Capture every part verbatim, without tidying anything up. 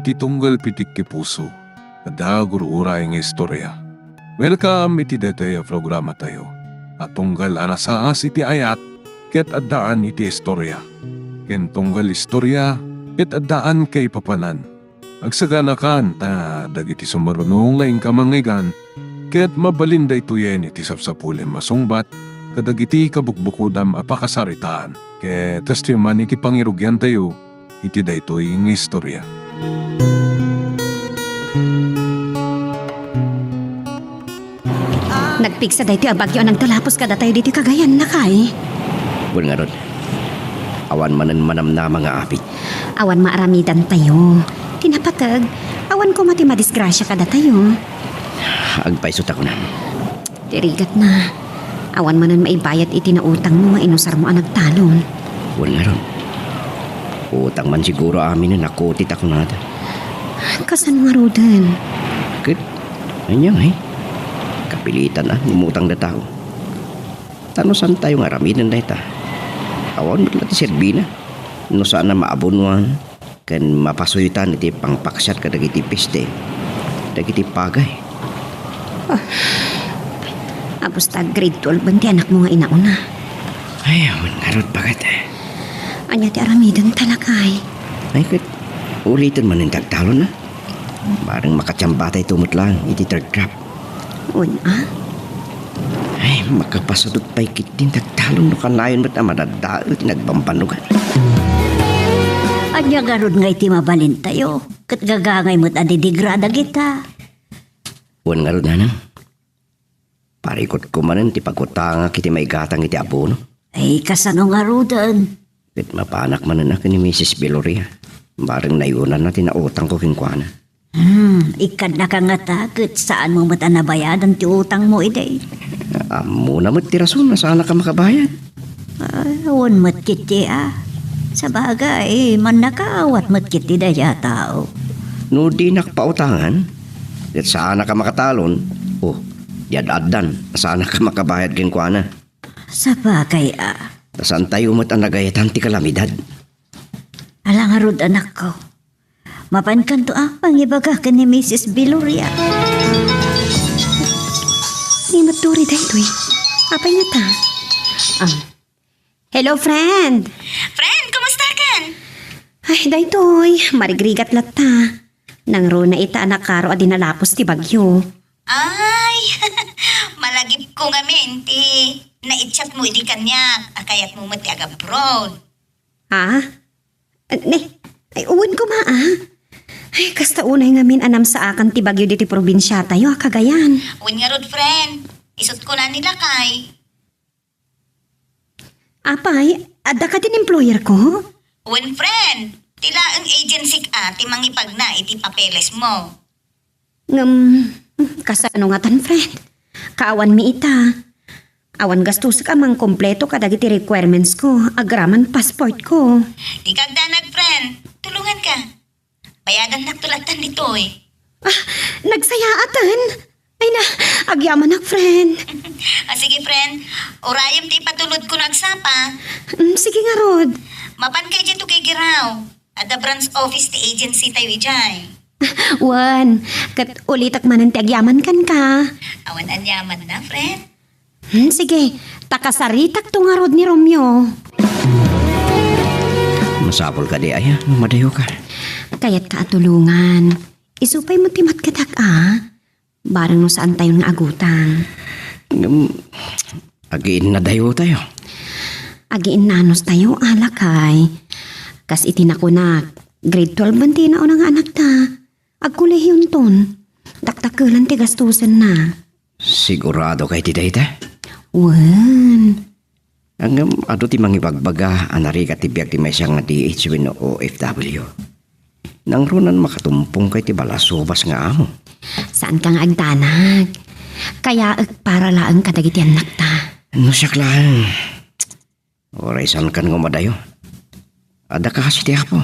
Ti tunggal pitik ti puso, adda gur-uray nga istorya. Welcome iti daytoy a programatayo a tunggal a nasaas iti ayat ket addaan iti istorya, ken tunggal istorya ket addaan kaipapanan. Agsaganakan ta dagiti sumaruno nga inka mangngeggan ket mabalin daytoyen iti sapsapulem a sungbat kadagiti kabukbukodam a pakasaritaan. Ket kastoy man iti pangirugiantayo iti daytoy nga istorya. Nagpigsa daytoy a bagyo a nagtalapos kadatayo ditoy Cagayan, lakay. Wen ngarud, awan manen manamnama nga apit. Awan maaramidantayo. Ti napateg, awan koma ti madisgrasia kadatayo. Agpayso ta kunam. Ti rigatna, awan manen maibayad iti nautangmo nga inusarmo a nagtalon. Wen ngarud, utang man siguro aminen a kuti ta kunada. Kasano ngaruden? Ket, ania ngay? Kapilitan a ngumutang da tao. Ta no saantayo nga aramiden dayta, awan met la ti serbina no saan a maabonoan ken mapasoytan iti pangpaksiat kadagiti peste dagiti pagay. Ah, apos ta grade twelve ti anakmo nga inauna. Ay, awan ngarud, baket. Ania ti aramiden ta, lakay? Ay, ket uliten manen ti agtalon, a? Bareng makatiambatayto met laeng iti third crop. Wen, a? Ay, makapasadu't pay ketdin ti agtalon no kanayon met a madaddael ti nagbambannogan. Ania ngarud ngay ti mabalintayo? Ket gagangay met a didigra dagita. Wen ngarud, nanang. Parikutko manen ti pagutangak iti maigatang iti abono. Ay, kasano ngaruden? Ket mapanak manen a ken ni Misis Viloria. Bareng nayunanna ti nautangko kenkuana. Hmm, ikkannaka ngata ket saanmo met a nabayadan ti utangmo idi? Ammona met ti rason a saanak a makabayad. Ay, awan met ketdi a. Sabagay, mannakaawat met ketdi daydiay a tao. No dinak pautangan, ket saanak a makatalon. O, di ad-addan a saanak a makabayad kenkuana. Sabagay a. Ta saantayo met a nagayadan ti kalamidad. Ala ngarud, anakko. Mapankanto a pangibaga ken ni Misis Viloria. Ni Maturi daytoy. Apay ngata? Ah. Hello, friend. Friend, kumusta kan? Ay, daytoy, marigrigat latta. Nangruna ita a nakaro a dinalapos ti bagyo. Ay, malagipko ngamin ti naichat mo idi kaniak a kayatmo met ti agabroad. Ha? Ne, ay, wen koma, a. Ay, kasta unay ngamin a namsaakan ti bagyo ditoy probinsiatayo a Cagayan. Wen ngarud, friend. Isut' kuna ni lakay. Apay, adda kadin employer ko? Wen, friend. Ti laeng agency a ti mangipagna iti papeles mo. Ngem, kasano ngatan, friend? Kaawanmi ita. Awan gastusek a mangkompleto kadagiti requirements ko, agraman passport ko. Dika agdanag, friend. Tulonganka. Bayadannakto lattan ditoy. Ah, nagsayaatan? Ay na, agyamanak, friend. Ah, sige, friend. Urayem ti ipatulodko no agsapa. Mm, sige ngarud. Mapanka idiay Tuguegarao. Adda branch office ti agency tayo idiay. Wen, ket ulitek manen ti agyaman kenka. Awan anyamanna, friend. Hmm, sige, ta kasaritakto ngarud ni Romeo. Masapul kadi aya no madayoka? Kayatka a tulongan. Isu pay met ti matgedak a. Bareng no saantayon nga agutang. Ngem, agiinnadayotayo. Agiinnanostayo a, lakay. Kas iti nakunak, grade twelve ti nauna nga anakta. Agkolehionton. Dakdakkelan ti gastusenna. Siguradoka iti dayta? Wen. Ngem adu ti mangibagbaga a narigat ti biag ti maysa nga D H wenno O F W. Nangrunan makatumpongka iti balasubas nga amo. Saanka nga agdanag. Kayaek para laeng kadagiti annakta. No siak laeng. Uray saankan nga umadayo. Adda kaasi ti Apo.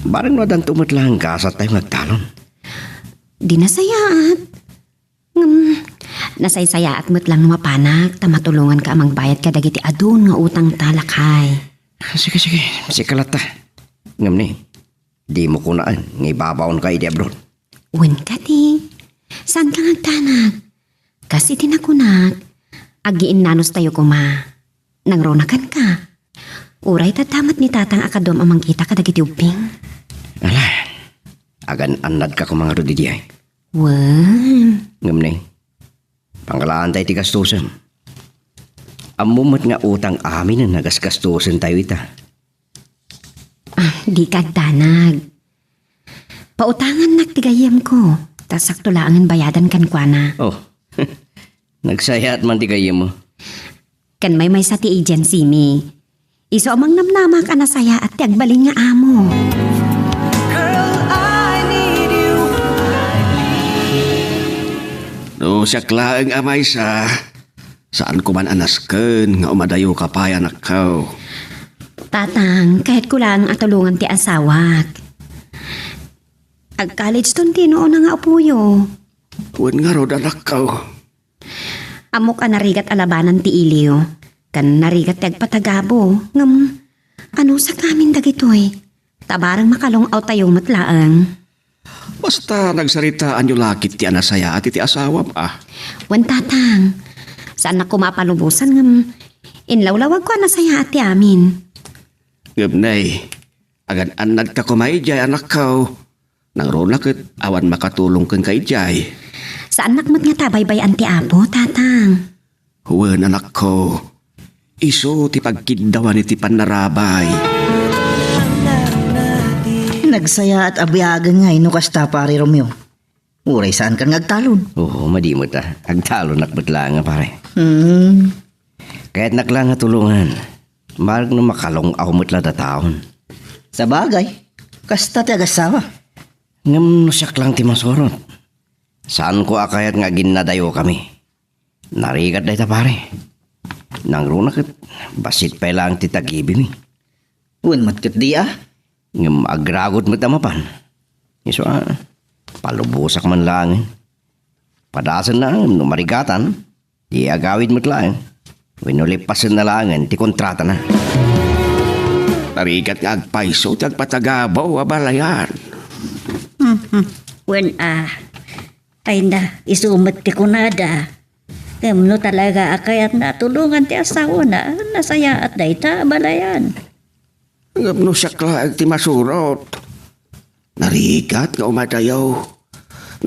Bareng no addanto met laeng gasattayo nga agtalon. Di nasayaat. Ngem, nasaysayaat met lang no mapanak ta matulonganka a mangbayad kadagiti adun nga utangta, lakay. Sige, sige. Sika latta. Ngem ni, Dimo kunaen nga ibabaonka idi abroad. Wen kadi, saanka nga agdanag? Kas iti nakunak, agiinnanustayo koma. Nangrunakanka. Uray dadda met ni Tatang a kaduam a mangkita kadagiti ubbing. Ala, agan-annadka koma ngarud idiay. Wen. Ngem ne, pangalaanta iti gastusen. Ammom met nga utang aminen a gasgastosentayo ita. Ah, dika agdanag. Pautangannak ti gayyemko, ta sakto laengen bayadan kenkuana. Oh, nagsayaat man ti gayyemmo. Ken maymaysa ti agency mi. Isu a mangnamnamak a nasayaat ti agbalin nga amo. Girl, I need you. No siak laeng a maysa, saanko man a nasken nga umadayoka pay, anakko. Tatang, kayatko laeng a tulongan ti asawak. Ag-college ton ti nuona nga apoyo. Wen ngarud, anakko. Ammok a narigat a labanan ti iliyo, ken narigat ti agpatagabo, ngem anusak amin dagitoy? Ta bareng makalung-awtayo met laeng. Basta nagsaritaanyo la ketdi a nasayaat iti asawam a. Wen, Tatang. Saannak koma a palubosan ngem inlawlawagko a nasayaat ti amin. Ngem ne, agan-annadka koma idiay, anakko. Nangruna ket awan makatulong kenka idiay. Saannak met ngata a baybay-an ti Apo, Tatang. Wen, anakko. Isu ti pagkiddawan iti pannarabay. Nagsayaat a biagen ngay no kasta, Pare Romeo. Uray saankan nga agtalon. Oo, madi met a. Agtalonak met laeng, pare. Hmm. Kayatnak la nga tulongan. Barek no makalung-aw met la dataon. Sabagay, kasta ti agassawa. Ngem no siak lang ti masurot, saanko a kayat nga aginnadayokami. Narigat dayta, pare. Nangruna ket bassit pay laeng ti tagibimi. Wen met ketdi a. Ngem agragot met a mapan. Isu a, palubosak man laengen. Padasenna ngem no marigatan, di agawid met laeng. Wenno lippasenna laengen ti kontratana. Narigat nga agpayso ti agpatagabo, abalayan. Mhm. Wen a, ay na, isu met ti kunada. Ngem no talaga a kayatna a tulongan ti asawana, nasayaat dayta, abalayan. Ngem no siak laeng ti masurot, narigat nga umadayo.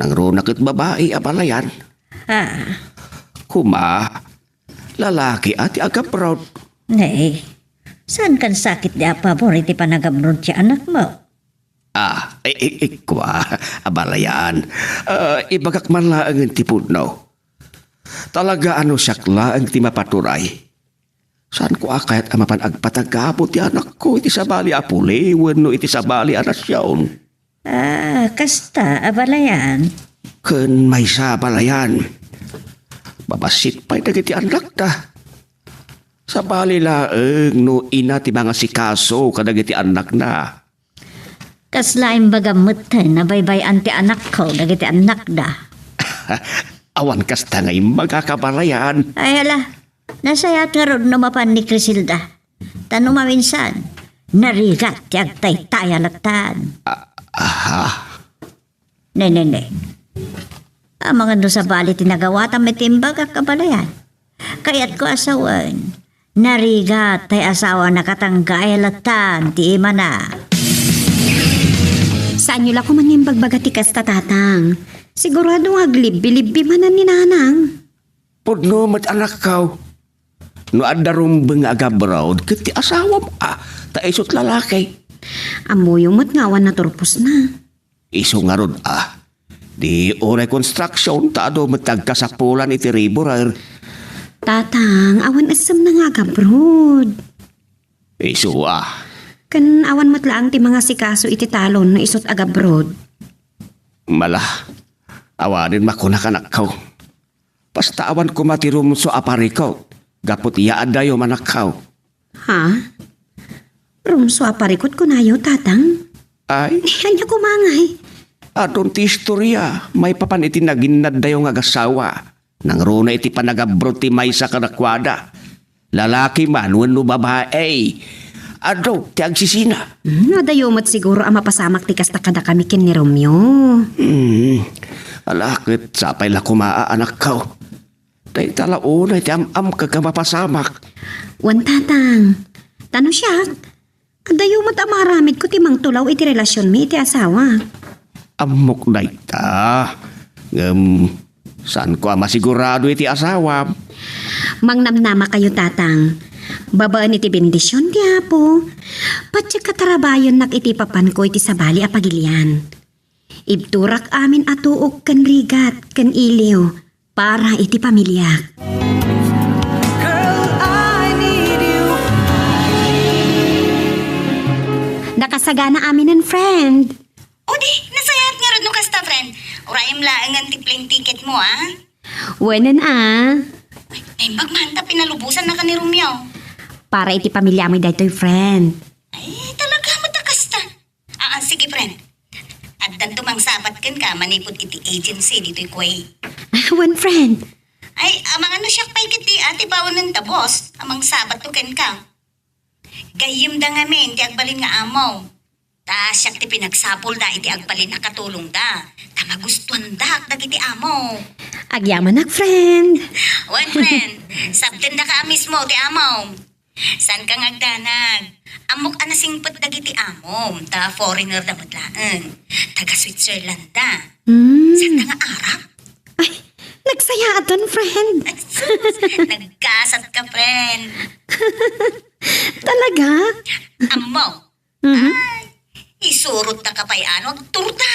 Nangruna ket babai, abalayan. Ha? Koma, lalaki a ti agabroad. Nay, saankan sa ketdi a pabor iti panagabroad ti anakmo? Ah, i-, i-, ikua, abalayan. Ah, ibagak man laengen ti pudno. Talaga a no siak laeng ti mapaturay, saanko a kayat a mapan agpatagabo ti anakko iti sabali a puli wenno iti sabali a nasion? Ah, kasta, abalayan. Ken maysa, abalayan. Babassit pay dagiti annakda. Sabali laeng no ina ti mangasikaso kadagiti annakna. Kasla imbagam metten a baybay-an ti anakko dagiti annakda? Awan kasta nga imbagak, abalayan. Ay, ala, nasayaat ngarud no mapan ni Criselda. Ta no maminsan, narigat ti agtaytay a lattan. Ah, aha. Ne, ne, ne. Amangan no sabali ti nagawatam iti imbagak, abalayan. Kayatko a sawen, narigat tay asawa nakatanggay lattan ti imana. Saanyo la koma nga imbagbaga ti kasta, Tatang. Sigurado nga aglibbi-libbi manen ni Nanang. Pudno met, anakko. No adda rumbeng nga agabroad, ket ti asawam a, ta isut lalaki. Ammoyo met nga awan naturposna. Isu ngarud a, di uray construction ta adu met ti agkasapulan iti riburer. Tatang, awan essemna nga agabroad. Isu a. Ken awan met laeng ti mangasikaso iti talon no isut agabroad. Mala, awanen makunak, anakko. Basta awan koma ti rumso a parikut, gapu ti yaaddayo, anakko. Ha? Rumso a parikut kunayo, Tatang? Ay? Ania koma ngay? Adun ti istoria, maipapan iti naginnaddayo nga agasawa. Nangruna iti panagabroad ti maysa kadakuada. Lalaki man wenno babai. Adu ti agsisina. Hmm, adayo met siguro a mapasamak ti kasta kadakami ken ni Romeo. Hmm. Ala, ket sapay la koma a anakko. Dayta la unay ti am-amko nga mapasamak. Wen, Tatang. Ta no siak, adayo met a maaramidko ti mangtulaw iti relasionmi iti asawa. Ammok dayta. Ngem, saanko a masigurado iti asawam. Mangnamnamakayo, Tatang. Babaen iti bendision ti Apo, patiek a tarabayonnak iti papanko iti sabali a pagilian. Ibturak amin a tuok ken rigat ken iliw para iti pamiliak. Girl, I need you. Nakasagana aminen, friend. O di, nasayaat ngarud no kasta, friend. Urayem laengen ti plane ticket mo, a? Wenen, a. Ay, naimbag man ta pinalubosannaka ni Romeo. Para iti pamiliami daytoy, friend. Ay, talaga met a kasta. Ah, ah, sige, friend. Addanto mangsabat kenka manipud iti agency ditoy Kuwait. Wen, friend. Ay, amangan no siak pay ketdi a ti baonenta, boss, a mangsabatto kenka. Gayyemda ngamin ti agbalin nga amo. Ta siak ti pinagsapulda iti agbalin a katulongda. Ta magustuandak dagiti amo. Agyamanak, friend. Wen, friend. Sabtendaka a mismo ti amo. Saanka nga agdanag. Ammok a nasingpet dagiti amom, ta foreigner da met laeng. Taga Switzerland da. Hmm. Saanda nga Arab? Ay, nagsayaatan, friend. Ay, sus, naggasat ka, friend. Talaga? Ammo. Mhm. Ay, isurot da ka pay ano, agturta.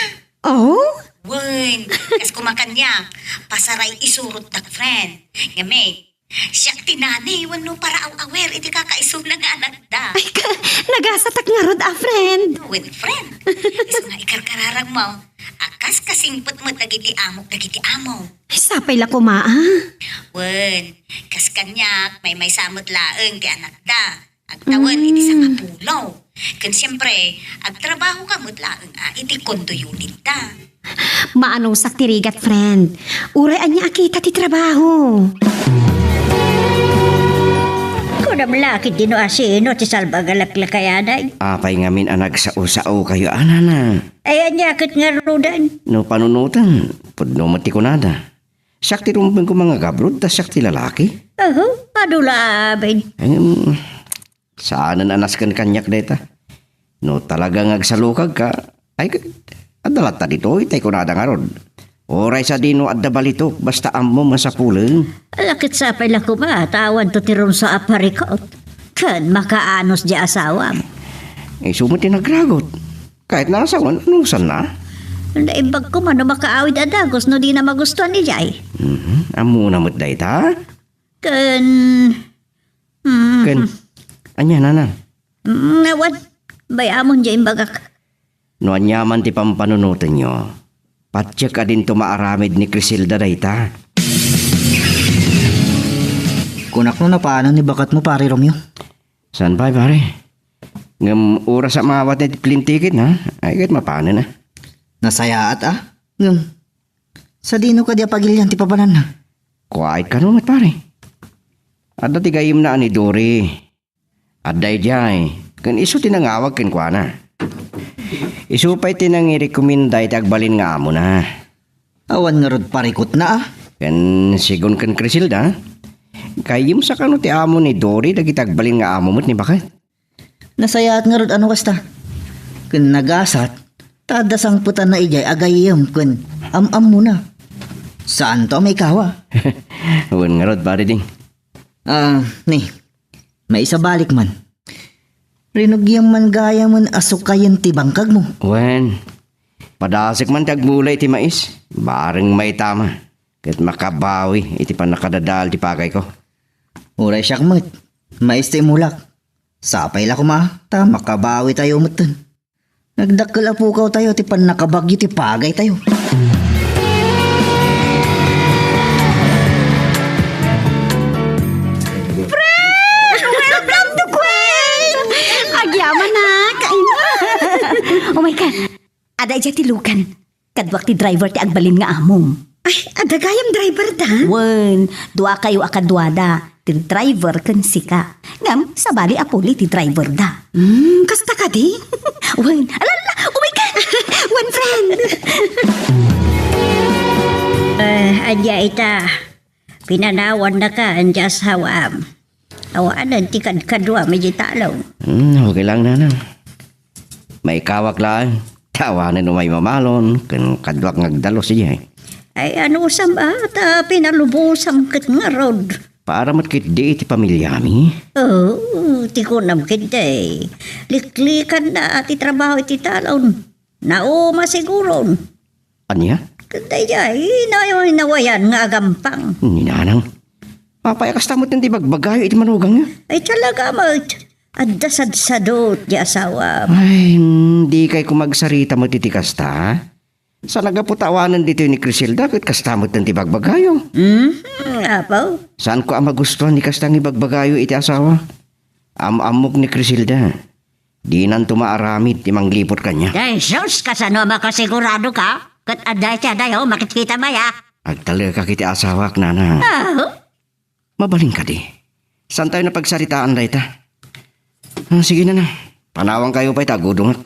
Oh? Wen, kas kumakanyak, pasaray isurot da, friend. Ngem, siak ti nani wenno paraaw-awer iti kakaisuna nga anakda. Ay, ka, nagasatak ngarud a friend. Wen, friend. Isu nga ikarkararag mo, a kas kasingpet met dagiti amok dagiti amo. Ay, sapay la koma, a. Wen, kas kaniak, maymaysa met laeng ti anakda. Agtawen iti sangapulo. Ken siempre, agtrabaho ka met laeng a iti condo unit da. Maanusak ti rigat, friend. Uray ania a kita ti trabaho. Kunam la ketdi no asino ti salbagalaklakayanay. Apay ngamin a nagsao-sao kayo, a, nana? Ay, ania ket ngaruden? No panunoten, pudno met ti kunada. Siak ti rumbeng ko mangagabroad, ta siak ti lalaki. Aho, adu la amin. Em, saanen a nasken kaniak dayta. No talaga nga agsalukag ka, ay, adda latta ditoy, tay kunada ngarud. Uray sadino adda balitok, basta ammom nga sapulen. Ala ket sapay la koma, ta awanto ti rumsa a parikot. Ken makaanus di asawam. Isu met ti nagragot. Kahit na asawan, anusanna? Naimbag koma no makaawid a dagus no dina magustuan idiay. Mhm. Ammona met dayta? Ken, mm. Ken, ania, nana? Mm, awan, bay-amon diay imbagak. No aniaman ti pampanunotenyo, patiek a dinto maaramid ni Criselda dayta. Kunak no napanen ni baketmo, Pare Romeo. Saan pay, pare? Ngem oras a maawat ti plane ticket, ha? Ay, ket mapanen, a. Nasayaat, a? Ngem, sadino kadi a pagilian ti papananna? Kuait kano met, pare. Adda ti gayyemna a ni Dory. Adda idiay, ken isu ti nangawag kenkuana. Isu pay ti nangirekomenda iti agbalin nga amona. Awan ngarud parikutna, a? Ken segun ken Criselda, gayyem sa kano ti amo ni Dory dagiti agbalin nga amo met ni baket? Nasayaat ngarud a no kasta. Ken nagasat, ta adda sangpetanna idiay a gayyem ken am-ammona. Saanto a maikawa? Wen ngarud, Pare Ding. Ah, ni, maisabalik man. Rinugiam man gayamen a sukayen ti bangkagmo. Wen, padasek man ti agmula iti mais. Bareng maitama. Ket makabawi iti pannakadadael ti pagayko. Uray siak met, mais ti imulak. Sapay la koma, ta makabawitayo metten. Nagdakkel a pukawtayo ti pannakabagyo ti pagaytayo. Friend! Welcome to Kuwait! Agyamanak! Oh my God! Ada idiay ti lugan. Kaduak ti driver ti agbalin nga amom. Ay, adda gayam driver da? Wen, dua kayo a kaduada. ti driver ken sika. Ngem, sabali a puli ti driver da. Hmm, kasta kadi? Wen, alala, umay ka! Wen, friend! Eh, ania ita? Pinanawan na ka, ania asawam? Awanen ti kadkaduam iti talon. Hmm, okay lang, nanang. Maikawak laeng. Tawanen umay mamalon, ken kaduak nga agdalus idiay. Ay, anusam a, ta pinalubosam ket ngarud. Para met ketdi iti pamilyami. Oo, ti kunam ketdi. Liklikan na ti trabaho iti talon. Nauma siguron. Ania? Ket daydiay, nawayan nga agampang. Ni nanang. Apay a kasta met ti bagbagayo iti manugangyo? Ay, talaga met. Adda sadsadot ti asawa. Ay, mm, dikay koma agsarita met iti kasta. Sa nagapu ta awanen ditoy ni Criselda, ket kasta met ti bagbagayo. Mhm, apo. Saanko a magustuan ni kasta nga ibagbagayo iti asawa. Am-ammok ni Criselda. Dinanto maaramid ti mangliput kaniak. Ay, sus, kasano a makasigurado ka? Ket adda iti adayo, makitkitam aya. Agtalekak iti asawak, nanang. Ah, Mabalin kadi. Saantayo a pagsaritaan dayta? Ah, sige, nanang. Panawankayo pay ta agudongak.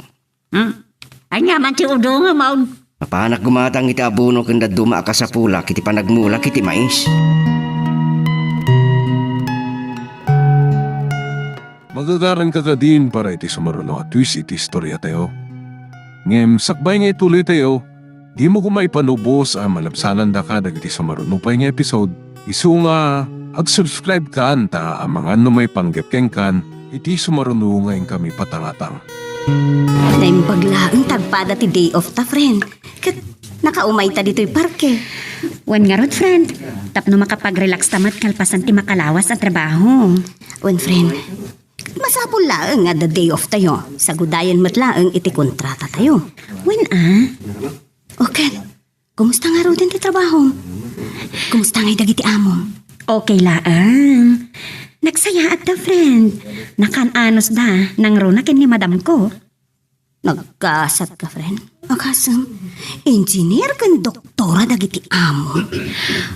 Hmm? Ania man ti udongam, awn? Mapanak gumatang iti abono ken dadduma a kasapulak iti panagmulak iti mais. Magagaranka kadin para iti sumaruno a twist iti istoriatayo. Ngem sakbay nga ituloytayo, dimo koma ipanubos a malabsanandaka dagiti sumaruno pay nga episode, isu nga ag-subscribe kan ta amangan no maipanggep kenkan iti sumaruno nga inkami patangatang. Naimbag laeng ti agpada ti day off ta, friend. Ket nakaumayta ditoy parke. Wen ngarud, friend, tapno makapag-relax ta met kalpasan ti makalawas a trabaho. Wen, friend, masapul laeng nga adda day off tayo. Sagudayen met laeng iti kontratatayo. Wen a? O ket, kumusta ngaruden ti trabahom? Kumusta ngay dagiti amom? Okay laeng. Nagsayaat da, friend. Nakaan-anosda, nangruna ken ni madamko. Nagkasat ka, friend? Akasem, engineer ken doktora dagiti amo.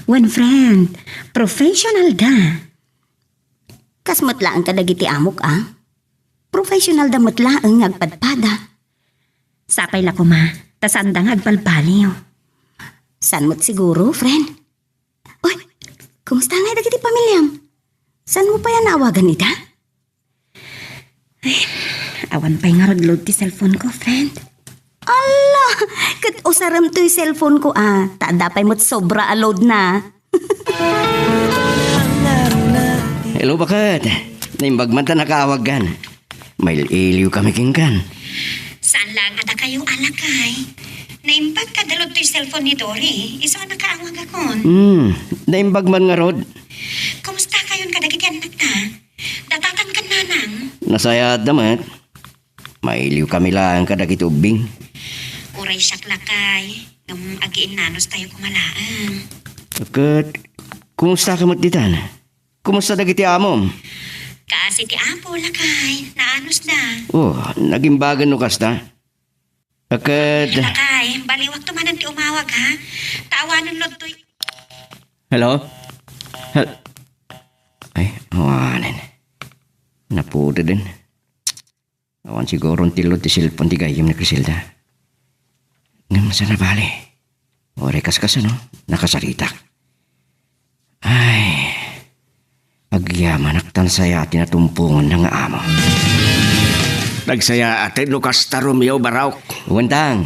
Wen, friend, professional da. Kas met laeng kadagiti amok, a? Professional da met laeng nga agpadpada. Sapay la koma, ta saanda nga agbalbaliw. Saan met siguro, friend? Oy, kumusta ngay dagiti pamiliam? Saan mo pay a naawagan ida? Ay, awan pay ngarud load ti cellphone ko, friend. Ala, ket usarem toy cellphone ko, a. Ta adda pay met sobra a load na. Hello, baket. Naimbag man ta nakaawagkan. Mail-iliw kami kenkan. Saan laeng a dakayo a lakay? Naimbag kada load toy cellphone ni Dory. Isu a nakaawagakon. Hmm, naimbag man ngarud. Kumusta kayon kadagiti annakta? Datatan ken nanang? Nasayaat da met. Mailiw kami laeng kadagiti ubbing. Uray siak lakay, ngem agiinnanos tayo koma laeng. Ket, kumusta ka met ditan? Kumusta dagiti amom? Kaasi ti Apo, lakay. Naanos da. Oh, nagimbagan no kasta? Ket lakay, baliwak to manen ti umawag, ha? Ta awanen load toy. Hello? Hel-, ay, awanen. Napudeden. Awan siguro ti load ti cellphone ti gayyem ni Criselda. Ngem saan a bale? Uray kaskasano, nakasaritak. Ay, agyamanak ta nasayaat ti natumponganna nga amo. Nagsayaat no kasta, Romeo, Barok. Wen tang,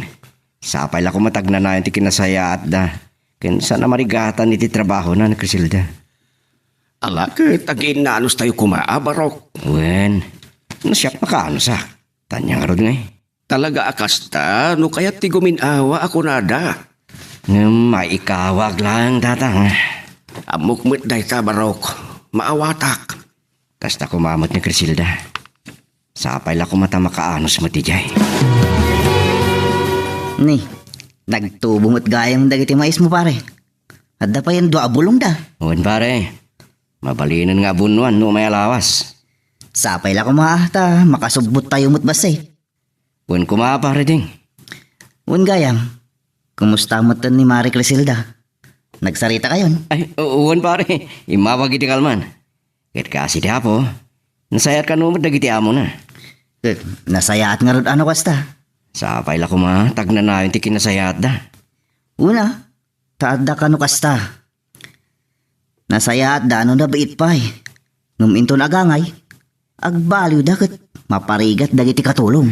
sapay la koma ta agnanayon ti kinasayaatda. Ken saan a marigatan iti trabahona ni Criselda. Ala ket agiinnanos tayo koma a, Barok. Wen, no siak makaanosak. Ania ngarud ngay? Talaga a kasta no kayat ti gumin-awa a kunada. Ngem maikawag laeng, Tatang. Ammok met dayta, Barok. Maawatak. Kasta koma met ni Criselda. Sapay la koma ta makaanos met idiay. Ni, nagtubo met gayam dagiti maismo, pare. Adda payen dua a bulongda. Wen, pare. Mabalinen nga abunnuan no umay a lawas. Sapay la koma ta makasubbot tayo met bassit. Wen koma, pare Ding. Wen gayam, kumusta met ni Mari Criselda? Nagsarita kayon? Ay, u-, wen pare, immawag iti kalman. Ket kas iti Apo, nasayaat kano met dagiti amona. Eh, nasayaat ngarud a no kasta? Sapay la koma, ta agnanayon ti kinasayaatda. Una, ta adda kano kasta. Nasayaatda no nabiit pay. Ngem inton agangay, agbaliwda ket maparigat dagiti katulong.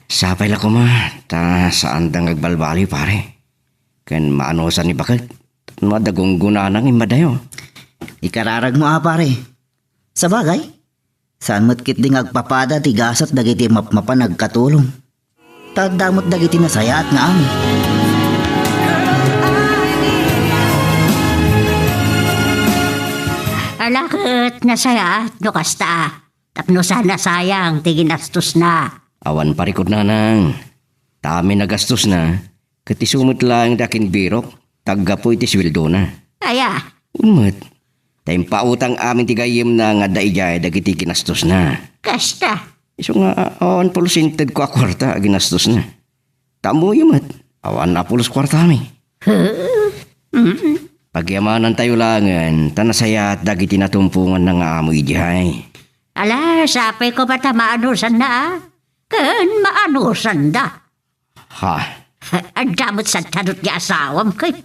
Sapay la koma, ta saanda nga agbalbaliw, pare. Ken maanosan ni baket, no adda gunggonana nga immadayo. Ikararagmo a, pare. Sabagay, saan met ketdi nga agpapada ti gasat dagiti mapmapan a nagkatulong. Ta adda met dagiti nasayaat nga amin. Ala ket nasayaat no kasta, tapno saan a sayang ti ginastosna. Awan parikut, nanang. Ta amin a gastosna, ket isu met laeng ti akinbirok, ta aggapu iti sueldona. Aya? Wen met, ta impautang amin ti gayyemna nga adda idiay dagiti ginastosna. Kasta? Isu nga, awan pulos intedko a kuarta a ginastosna. Ta ammoyo met, awan a pulos kuartami. Mm. Pagyamanantayo laengen, ta nasayaat dagiti natumponganna nga amo idiay. Ala, sapay koma ta maanosanna, a? Ken maanosanda. Ha? Adda met sadtanot ti asawam ket.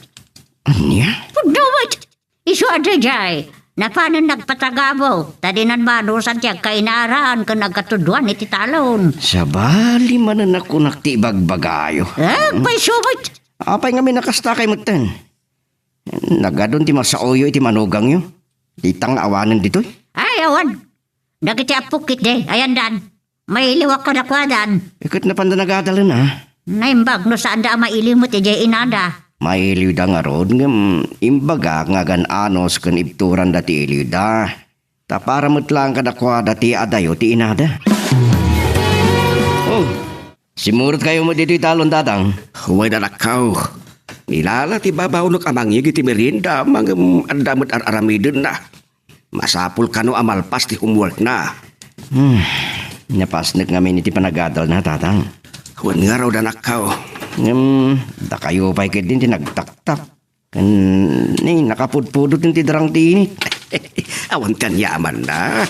Ania? Pudno met. Isu a daydiay, napanen nagpatagabu, ta dinan manusan ti agkainaran ken agkatudwan iti talon. Sabali manen a kunak ti ibagbagayo. Agpayso met. Apay ngamin a kasta kay metten? Nagadun ti masaoyo iti manugangyo. Dita nga awanen ditoy? Ay, awan. Dagiti apok ketdi, ayandan. Mailiwak kadakuadan. Iket napanda nagadalen, a? Naimbag no saanda a mailiw met idiay inada. Mailiwda ngarud, ngem imbagak nga agan-anos ken ibturanda ti iliwda. Ta para met laeng kadakuada ti adayo ti inada. Oh, simmurotkayo met ditoy talon, Tatang. Wen, anakko. Ilala ti babawnek a mangyeg iti merienda, ngem adda met ar-aramidenna. Masapul kano a malpas ti homeworkna. Hmm, napasnek ngamin iti panagadalna, Tatang. Wen ngarud, anakko. Ngem, dakayo pay ketdin ti nagtaktak. Ken, ni, nakapudpudot ti darang ti init. Awan ti aniamanna.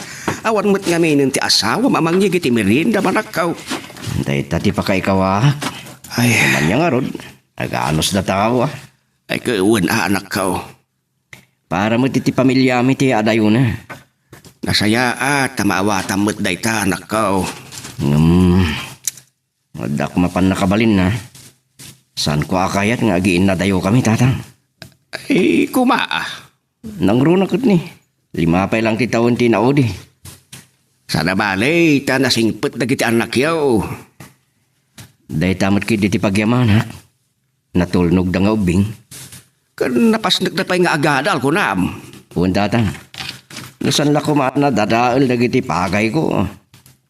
Awan met ngamin ti asawam a mangyeg iti merienda, anakko. Dayta ti pakaikawak. Ay. Ania ngarud, aganos da tao, a. Ay, ket wen a, anakko. Para met iti pamiliami ti adayona. Nasayaat ta maawatam met dayta, anakko. Ngem, adda koma pannakabalinna. Saanko a kayat nga agiinnadayokami, Tatang. Ay, koma, a. Nangruna ketni. Lima pay lang ti tawen ti naudi. Saan a bale, ta nasingpet dagiti annakyo. Dayta met ketdi ti pagyamanak. Natulnogda nga ubbing. Ken napasnekda pay nga agadal, kunam. Wen, Tatang. No saan la koma a nadadael dagiti pagayko,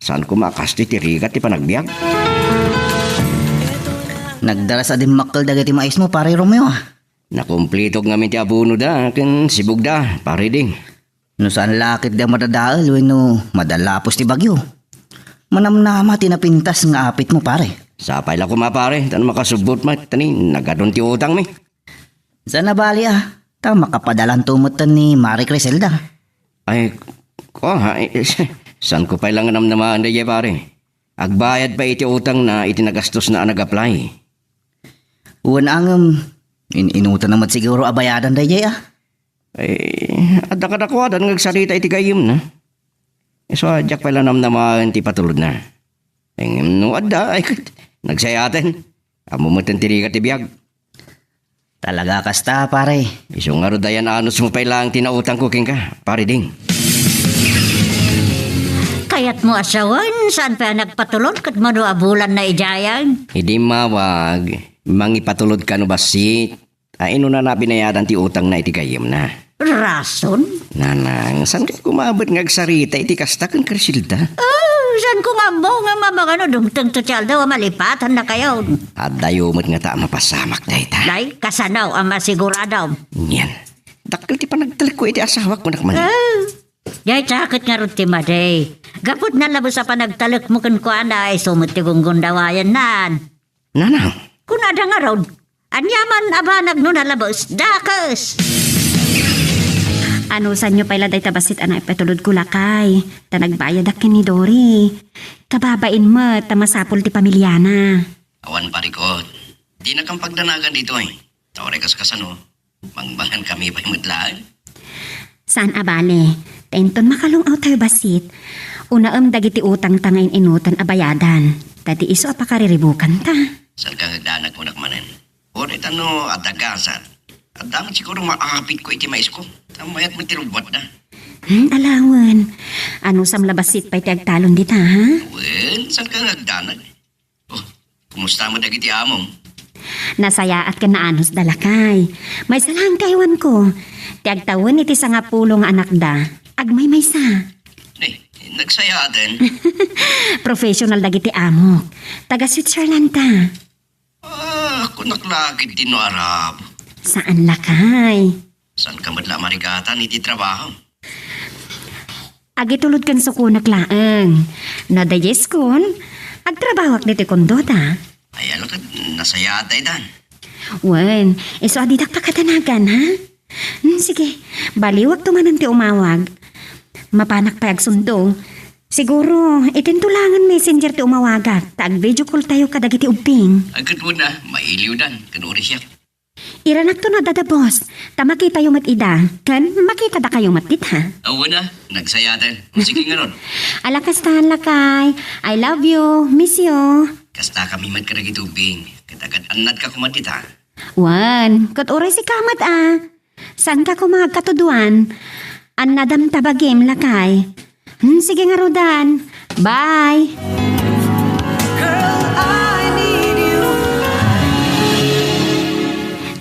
saan koma a kastoy ti rigat ti panagbiag. Nagdaras a dimmakkel dagiti maismo, Pare Romeo, a. Nakumplitok ngamin ti abonoda ken sibugda, Pare Ding. No saan la ketdi a madadael wenno madalapos ti bagyo, manamnama ti napintas nga apitmo, pare. Sapay la koma, pare, ta no makasubbot met, ta ni, nagadun ti utangmi. Saan a bali, a, ta makapadalanto met ni Mare Criselda. Ay, ko, ha, eh, saanko pay la nga namnamaen daydiay, pare. Agbayad pay iti utangna iti nagastosna a nag-apply. Wen, ngem, in-, inutangna met siguro a bayadan daydiay, a. Eh, adda kadakuada nga agsarita iti gayyemna. Isu a diak pay la namnamaen ti ipatulodna. Eh, ngem no adda, ay, nagsayaten. Ammo met ti rigat ti biag. Talaga kasta, pare. Isu ngarud, ayan-anosmo pay laeng ti nautangko kenka, Pare Ding. Kayatmo a sawen, saan pay a nagpatulod ket mano a bulanna idiayen? Idi immawag, mangipatulod kano bassit. Ay, inunana a binayadan ti utangna iti gayyemna. Rason? Nanang, saan kay kumabet nga agsarita iti kasta ken Criselda? Oh, saanko nga ammo nga mamangano dumtengto ti aldaw a malipatannakayon? Addayo met ngata a mapasamak dayta. Nay, kasano a masiguradom? Nian. Dakkel ti panagtalekko iti asawak, kunak man. Ah, dayta ket ngarud ti madi. Gapu ti nalabes a panagtalekmo kenkuana, isu met ti gunggundawayennan. Nanang. Kunada ngarud, aniaman a banag no nalabes, dakes! Anusanyo pay la dayta bassit a naipatulodko, lakay, ta nagbayadak ken ni Dory. Kababain met ta masapul ti pamiliana. Awan, parikot. Dinakam pagdanagan ditoy. Ta uray kaskasano, mangmangan kami pay met laeng. Saan a bale, ta inton makalung-aw tayo bassit, unaem dagiti utangta nga in-inutan a bayadan, ta di isu a pakariribukanta. Saan ka nga agdanag kunak manen? Uray ta no adda gasat, adda met siguro maapitko iti maisko. Ta mayat met ti rubbuatda. Hmm, alawen. Anusam la bassit pay ti agtalon dita, ha? Wen, saan ka nga agdanag? Oh, kumusta met dagiti amom? Nasayaat ken naanusda, lakay. Maysa laeng ti aywanko. Ti agtawen iti sangapulo nga anakda, agmaymaysa. Eh, nagsayaaten. Professional dagiti amok. Taga Switzerland ta. Ah, kunak la ket di no Arab. Saan, lakay? Saan ka met la marigatan iti trabaho? Agitulod ken sukonak laeng. No daydiay school, agtrabawak ditoy kondota. Ay, ala ket nasayaat daytan. Wen, isu a didak pakadanagan, ha? Hmm, sige, baliwakto manen ti umawag. Mapanak pay agsundo. Siguro, itinto laengen Messenger ti umawagak, ta ag-video call tayo kadagiti ubbing. Ay, ket wen a, mailiwdan, ken uray siak. Iranakto no adda da, boss, ta makitayo met ida, ken makitadakayo met dita. Awan a, nagsayaaten. O, sige ngarud. Ala, kastan, lakay. I love you. Miss you. Kasta kami met kadagiti ubbing. Ket agad-annadka koma dita. Wen, ket uray sika met a. Saanka koma agkatudoan? Annadam ta bagim, lakay. Hmm, sige ngaruden. Bye! Girl, I need you.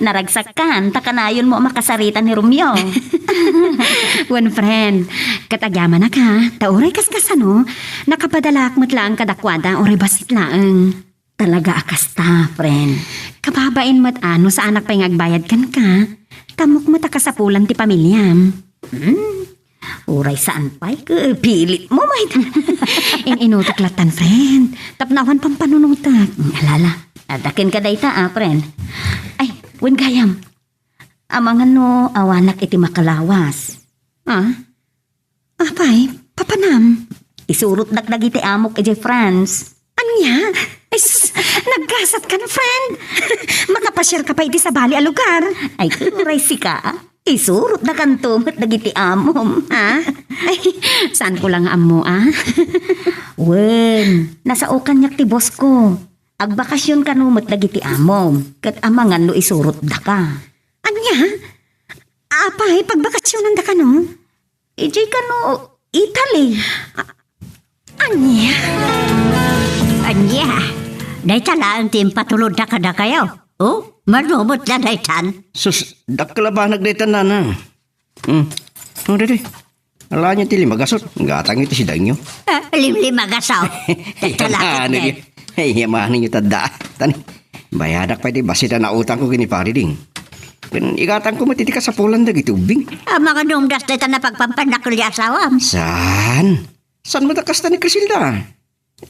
Naragsakkan, ta kanayonmo a makasarita ni Romeo. Wen, friend, ket agyamanak, ha, ta uray kaskasano, nakapadalaak met laeng kadakuada, uray bassit laeng. Talaga a kasta, friend. Kababain met a no saanak pay nga agbayad kenka, ta ammok met a kasapulan ti pamiliam. Hmm. Uray saan pay, ket pilitmo met. In-inutek lattan, friend. Tapno awan pampanunotek. Alala, adda kenka dayta, a, friend. Ay, wen gayam. Amangan no awanak iti makalawas. Ah? Apay, papanam? Isurotdak dagiti amok idiay France. Ania? Ay, sus, naggasatkan, friend. Makapasiarka pay iti sabali a lugar. Ay, uray sika. Isurotdakanto met dagiti amom. Ah? Ay, saanko la nga ammo, ah? Wen, nasao kaniak ti boss ko. Agbakasyon kano met dagiti amom, ket amangan no isurotdaka. Ania? Apay, pagbakasyonandaka, no? Idiay kano Italy. A-, ania? Ania? Dayta laeng ti impatulodda kadakayo? O, mano met la daytan? Sus, dakkel a banag daytan, nana. Hmm. O, didi. Alaenyo ti lima gasut. Gatangyo ti sidaenyo. Ah, limlima gasut. Ay, yamanenyo. Ay, yamanenyo tadda. Tani, bayadak pay ti bassit a nautangko ken ni Pari Ding. Ken igatangko met iti kasapulan dagiti ubbing. Amangan no umdas dayta napagpampannak ken ni asawam. Saan? Saan met a kasta ni Criselda?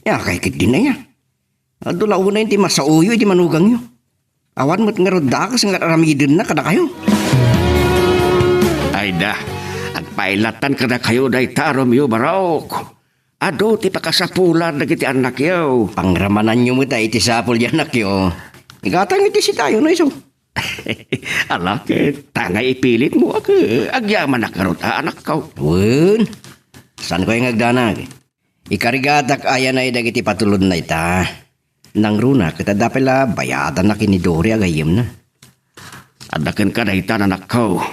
Ania kay ketdin aya? Adu la unayen ti masaoyo iti manugangyo. Awan met ngarud dakes nga ar-aramidenna kadakayo. Ayda, agpailattan kadakayo dayta, Romeo Barok. Adu ti pakasapulan dagiti annakyo. Pangramananyo met a iti sapul ti annakyo. Igatangyo ti sidayo no isu. Ala ket, ta nga ipilitmo, ket agyamanak ngarud a anakko. Wen, saanko nga agdanag? Ikarigatak a yanay dagiti patulodna ita. Nangruna ket adda pay la bayadanna ken ni Dory a gayyemna. Adda kenka dayta, anakko.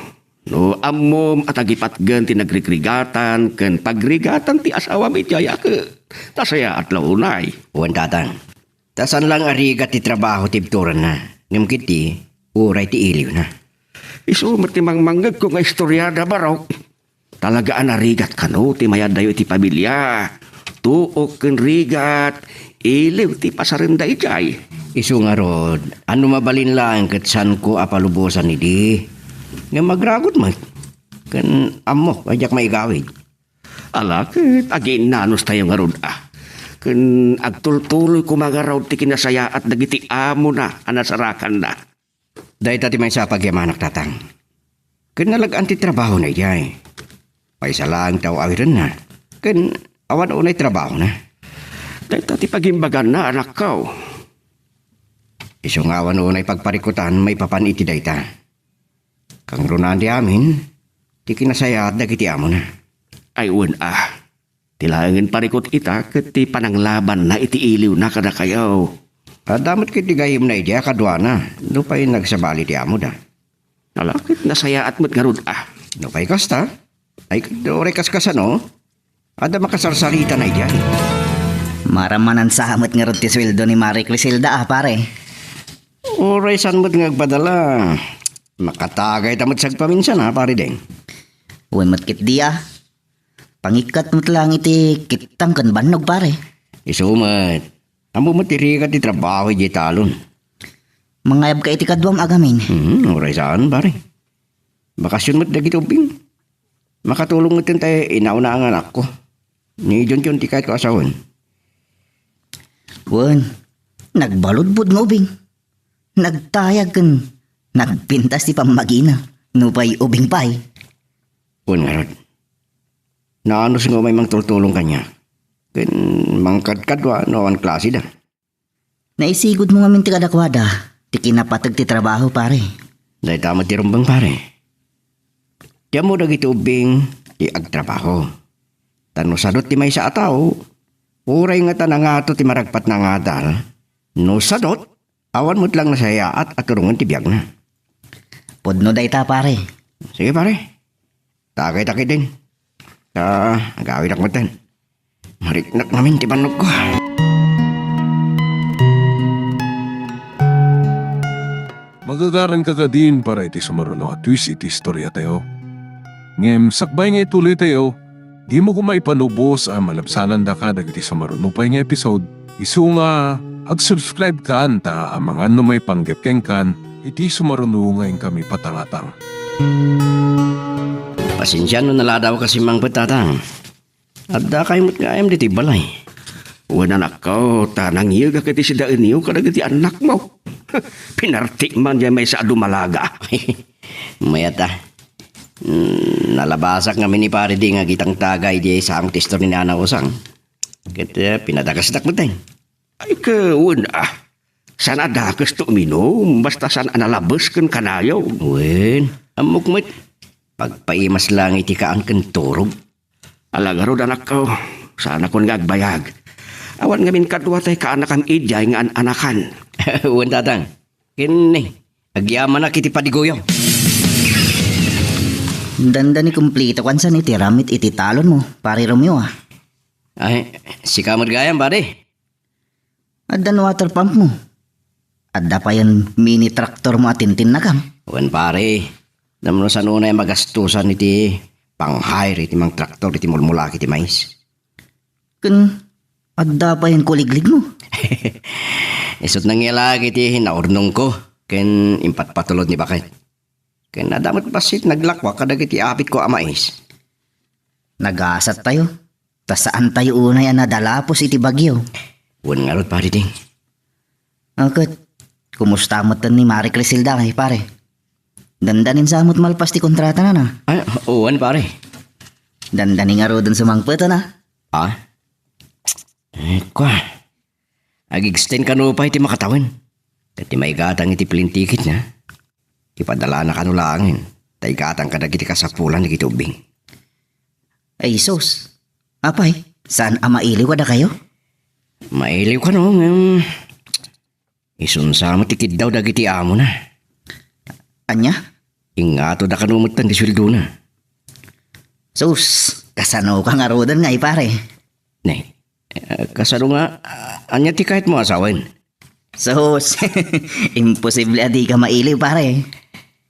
No ammom a tagipatgen ti nagrigrigatam ken pagrigatan ti asawam idiay, ket nasayaat la unay. Wen, tatang. Ta saan laeng a rigat ti trabaho ti ibturanna, ngem ketdi uray ti iliwna. Isu met ti mangmangngegko nga istoriada, Barok. Talaga a narigat kano ti mayaddayo iti pamilia. Tuok ken rigat, iliw ti pasarenda idiay. Isu ngarud, a no mabalin laeng ket saanko a palubosan idi. Ngem agragot met. Ken ammok a diak maigawid. Ala ket agiinnanos tayo ngarud a. Ken agtultuloy koma ngarud ti kinasayaat dagiti amona a nasarakanna. Dayta ti maysa a pagyamanak, tatang. Ken nalag-an ti trabahona idiay. Maysa laeng ti aw-awirenna. Ken awan unay trabahona. Dayta ti pagimbaganna, anakko. Isu nga awan unay pagparikutan maipapan iti dayta. Kangrunaan ti amin, ti kinasayaat dagiti amona. Ay, wen a. Ti laengen parikut ita ket ti pananglabanna iti iliwna kadakayo. Adda met ket ti gayyemna idiay a kaduana, nupay nagsabali ti amoda. Ala, ket nasayaat met ngarud a. Nupay kasta, ay, uray kaskasano, adda makasarsaritana idiay. Maramanan sa met ngarud ti sueldo ni Mare Criselda a, pare. Uray saan met nga agpadala. Makatagayta met sagpaminsan a, pare Deng. Wen met ket dia. Pangikkat met lang iti kittang ken bannog, pare. Isu met. Ammo met ti rigat ti trabaho idiay talon. Mangayabka iti kaduam a gamin. Hmm, uray saan, pare. Bakasyon met dagiti ubbing. Makatulong met tay inauna nga anakko. Ni Junjun ti kayatko a sawen. Wen, nagbaludbod nga ubing. Nagtayag ken nagpintas ti pammagina. Nupay ubing pay. Wen ngarud. Naanus nga umay mangtultulong kaniak. Ken mangkadkadua no awan klasida. Naisigud mo ngamin ti kadakuada, ti kinapateg ti trabaho, pare. Dayta met ti rumbeng, pare. Ti ammo dagiti ubbing ti agtrabaho. Ta no sadot ti maysa a tao, uray ngata nangato ti maragpatna nga adal, no sadot, awan met lang nasayaat a turongen ti biagna. Pudno dayta, pare. Sige, pare. Tagay-tagay din. Ta, agawidak metten. Mariknak ngamin ti bannogko. Magagaranka kadin para iti sumaruno a twist iti istoriatayo. Ngem sakbay nga ituloytayo, dimo koma ipanubos a malabsanandaka dagiti sumaruno pay nga episode. Isu nga ag-subscribekan ta amangan no maipanggep kenkan iti sumaruno nga inkami patangatang. Pasensia no naladawka simmangpet, Tatang. Addakay met gayam ditoy balay. Wen, anakko, ta nangyegak iti sidaenyo kadagiti annakmo. Pinartik man diay maysa a dumalaga. Mayat a. Mm, nalabasak ngamin ni Pare Ding nga agitangtagay diay sango ti istor ni Nana Usang. Ket, eh, pinadakesdak metten. Ay, ket wen a. Saan a dakesto uminum, basta saan a nalabes ken kanayon. Wen, ammok met. Pagpaimas lang iti kaan ken turog. Ala ngarud, anakko, saanakon nga agbayag. Awan ngamin kadua tay kaanakam idiay nga an-anakan. Wen, Tatang. Ken, agyamanak iti padiguyo. Dandani kumplito kansan iti ramit iti talonmo, Pare Romeo, a. Ay, sika met gayam, pare. Addan water pump mo. Adda payen mini tractor mo a tintinnakam. Wen, pare, tapno saan unay a magastusan iti pang-hire iti mangtraktor iti mulmulak iti mais. Ken adda payen kuliglig mo. Isut' nangyalak iti naurnongko ken impatpatulod ni baket. Ken adda met bassit naglakuak kadagiti apitko a mais. Nagasattayo. Ta saantayo unay a nadalapos iti bagyo. Wen ngarud, Pare Ding. A, ket, kumusta metten ni Mare Criselda ngay, pare? Dandanin sa met malpas ti kontratana, a? Ay, wen, pare. Dandani ngaruden sumangpeten, a? A? Eh, kua. Ag-extend kano pay ti makatawen. Ket ti maigatang iti plane ticketna, ipadalana kano laengen, ta igatang kadagiti kasapulan dagiti ubbing. Ay, sus. Apay, saan a mailiw kadakayo? Mailiw kano, ngem isunsa met ti kiddaw dagiti amona. Ania? Ingatodda kano metten ti sueldona. Sus, kasanoka ngaruden ngay, pare? Ne, eh, kasano nga, ah, ania ti kayatmo a sawen? Sus, imposible a dika mailiw, pare.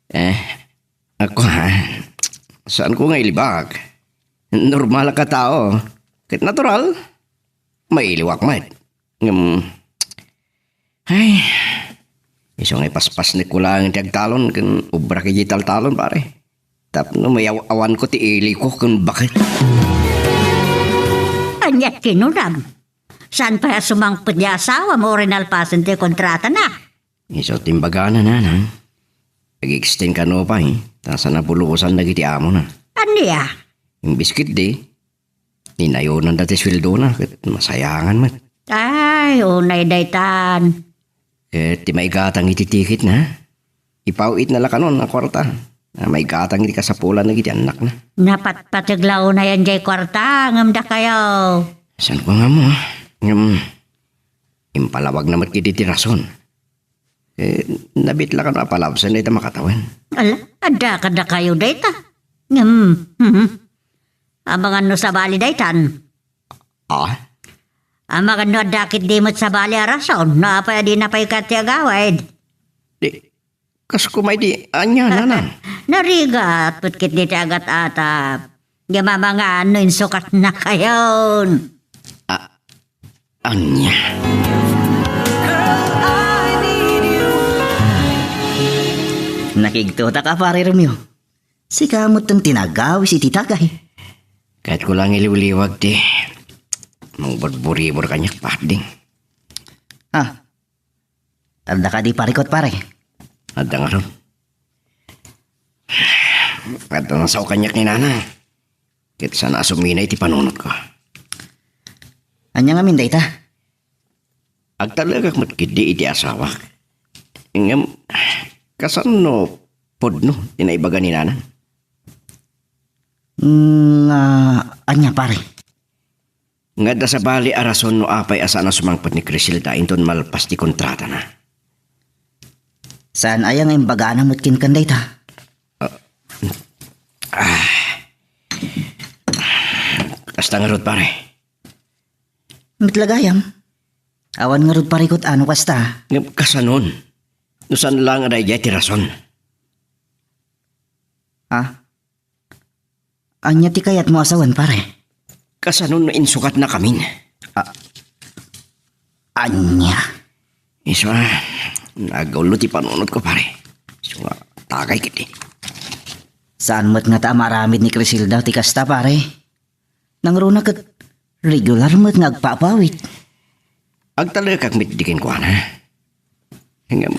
Eh, ako, ha? Saanko nga ilibak? Normalak a tao. Ket natural, mailiwak met. Ngem, ay, isu nga ipaspasnekko laeng ti agtalon ken ubrak idiay taltalon, pare. Tapno mayaw-awanko ti iliko ken baket. Ania ti kinunam? Saan pay a sumangpet ti asawam o rinalpasen ti kontratana? Isu ti imbagana, nanang. Ag-extend kano pay, ta saan a bulusan dagiti amona. Ania? Imbes ketdi, inayonanda ti sueldona, ket masayangan met. Ay, unay daytan. Ket ti maigatang iti tiketna, ipaw-itna la kanon a kuarta. A maigatang iti kasapulan dagiti annakna. Napatpateg la unayan jay kuarta, ngem dakayo. Saan ko nga mo, ah? Ngem, impalawagna met ketdi ti rason. Eh, nabit la kano a palabsen dayta makatawen. Ala, adda kadakayo dayta. Ngem, mhm. Amangan no sabali daytan. Ah? Amangan no adda ketdi met sabali a rason, no apay a dina pay kayat ti agawid. Di, kas kumay di, ania, nanang? Narigat, met ketdi ti agat-atap. Ngem amangan no insukatnakayon. Ah, ania? Nakigtotaka, Pare Romeo. Sika metten ti nagawis iti tagay. Kayatko la nga iliwliwag ti mangburburibor kaniak, Parding. Ah, adda kadi parikut, pare? Adda ngarud. Adda nga sao kaniak ni Nana. Ket saan a sumina iti panunotko. Ania ngamin dayta? Agtalekak met ketdi iti asawak. Ngem, kasano pudno ti naibaga ni Nana? Nga, ania, pare? Nga adda sabali a rason no apay a saan a sumangpet ni Criselda inton malpas ti kontratana. Saan aya nga imbagana met kenkan dayta? Ah. Kasta ngarud, pare. Met la gayam. Awan ngarud parikut a no kasta. Ngem kasanon? No saan laeng a daydiay ti rason. Ah? Ania ti kayatmo a sawen, pare? Kasano no insukatnakamin? Ah, ania? Isu a, nagaulo ti panunotko, pare. Isu nga, tagay ketdi. Saan met ngata a maaramid ni Criselda ti kasta, pare? Nangruna ket regular met nga agpaawit. Agtalekak met di kenkuana. Ngem,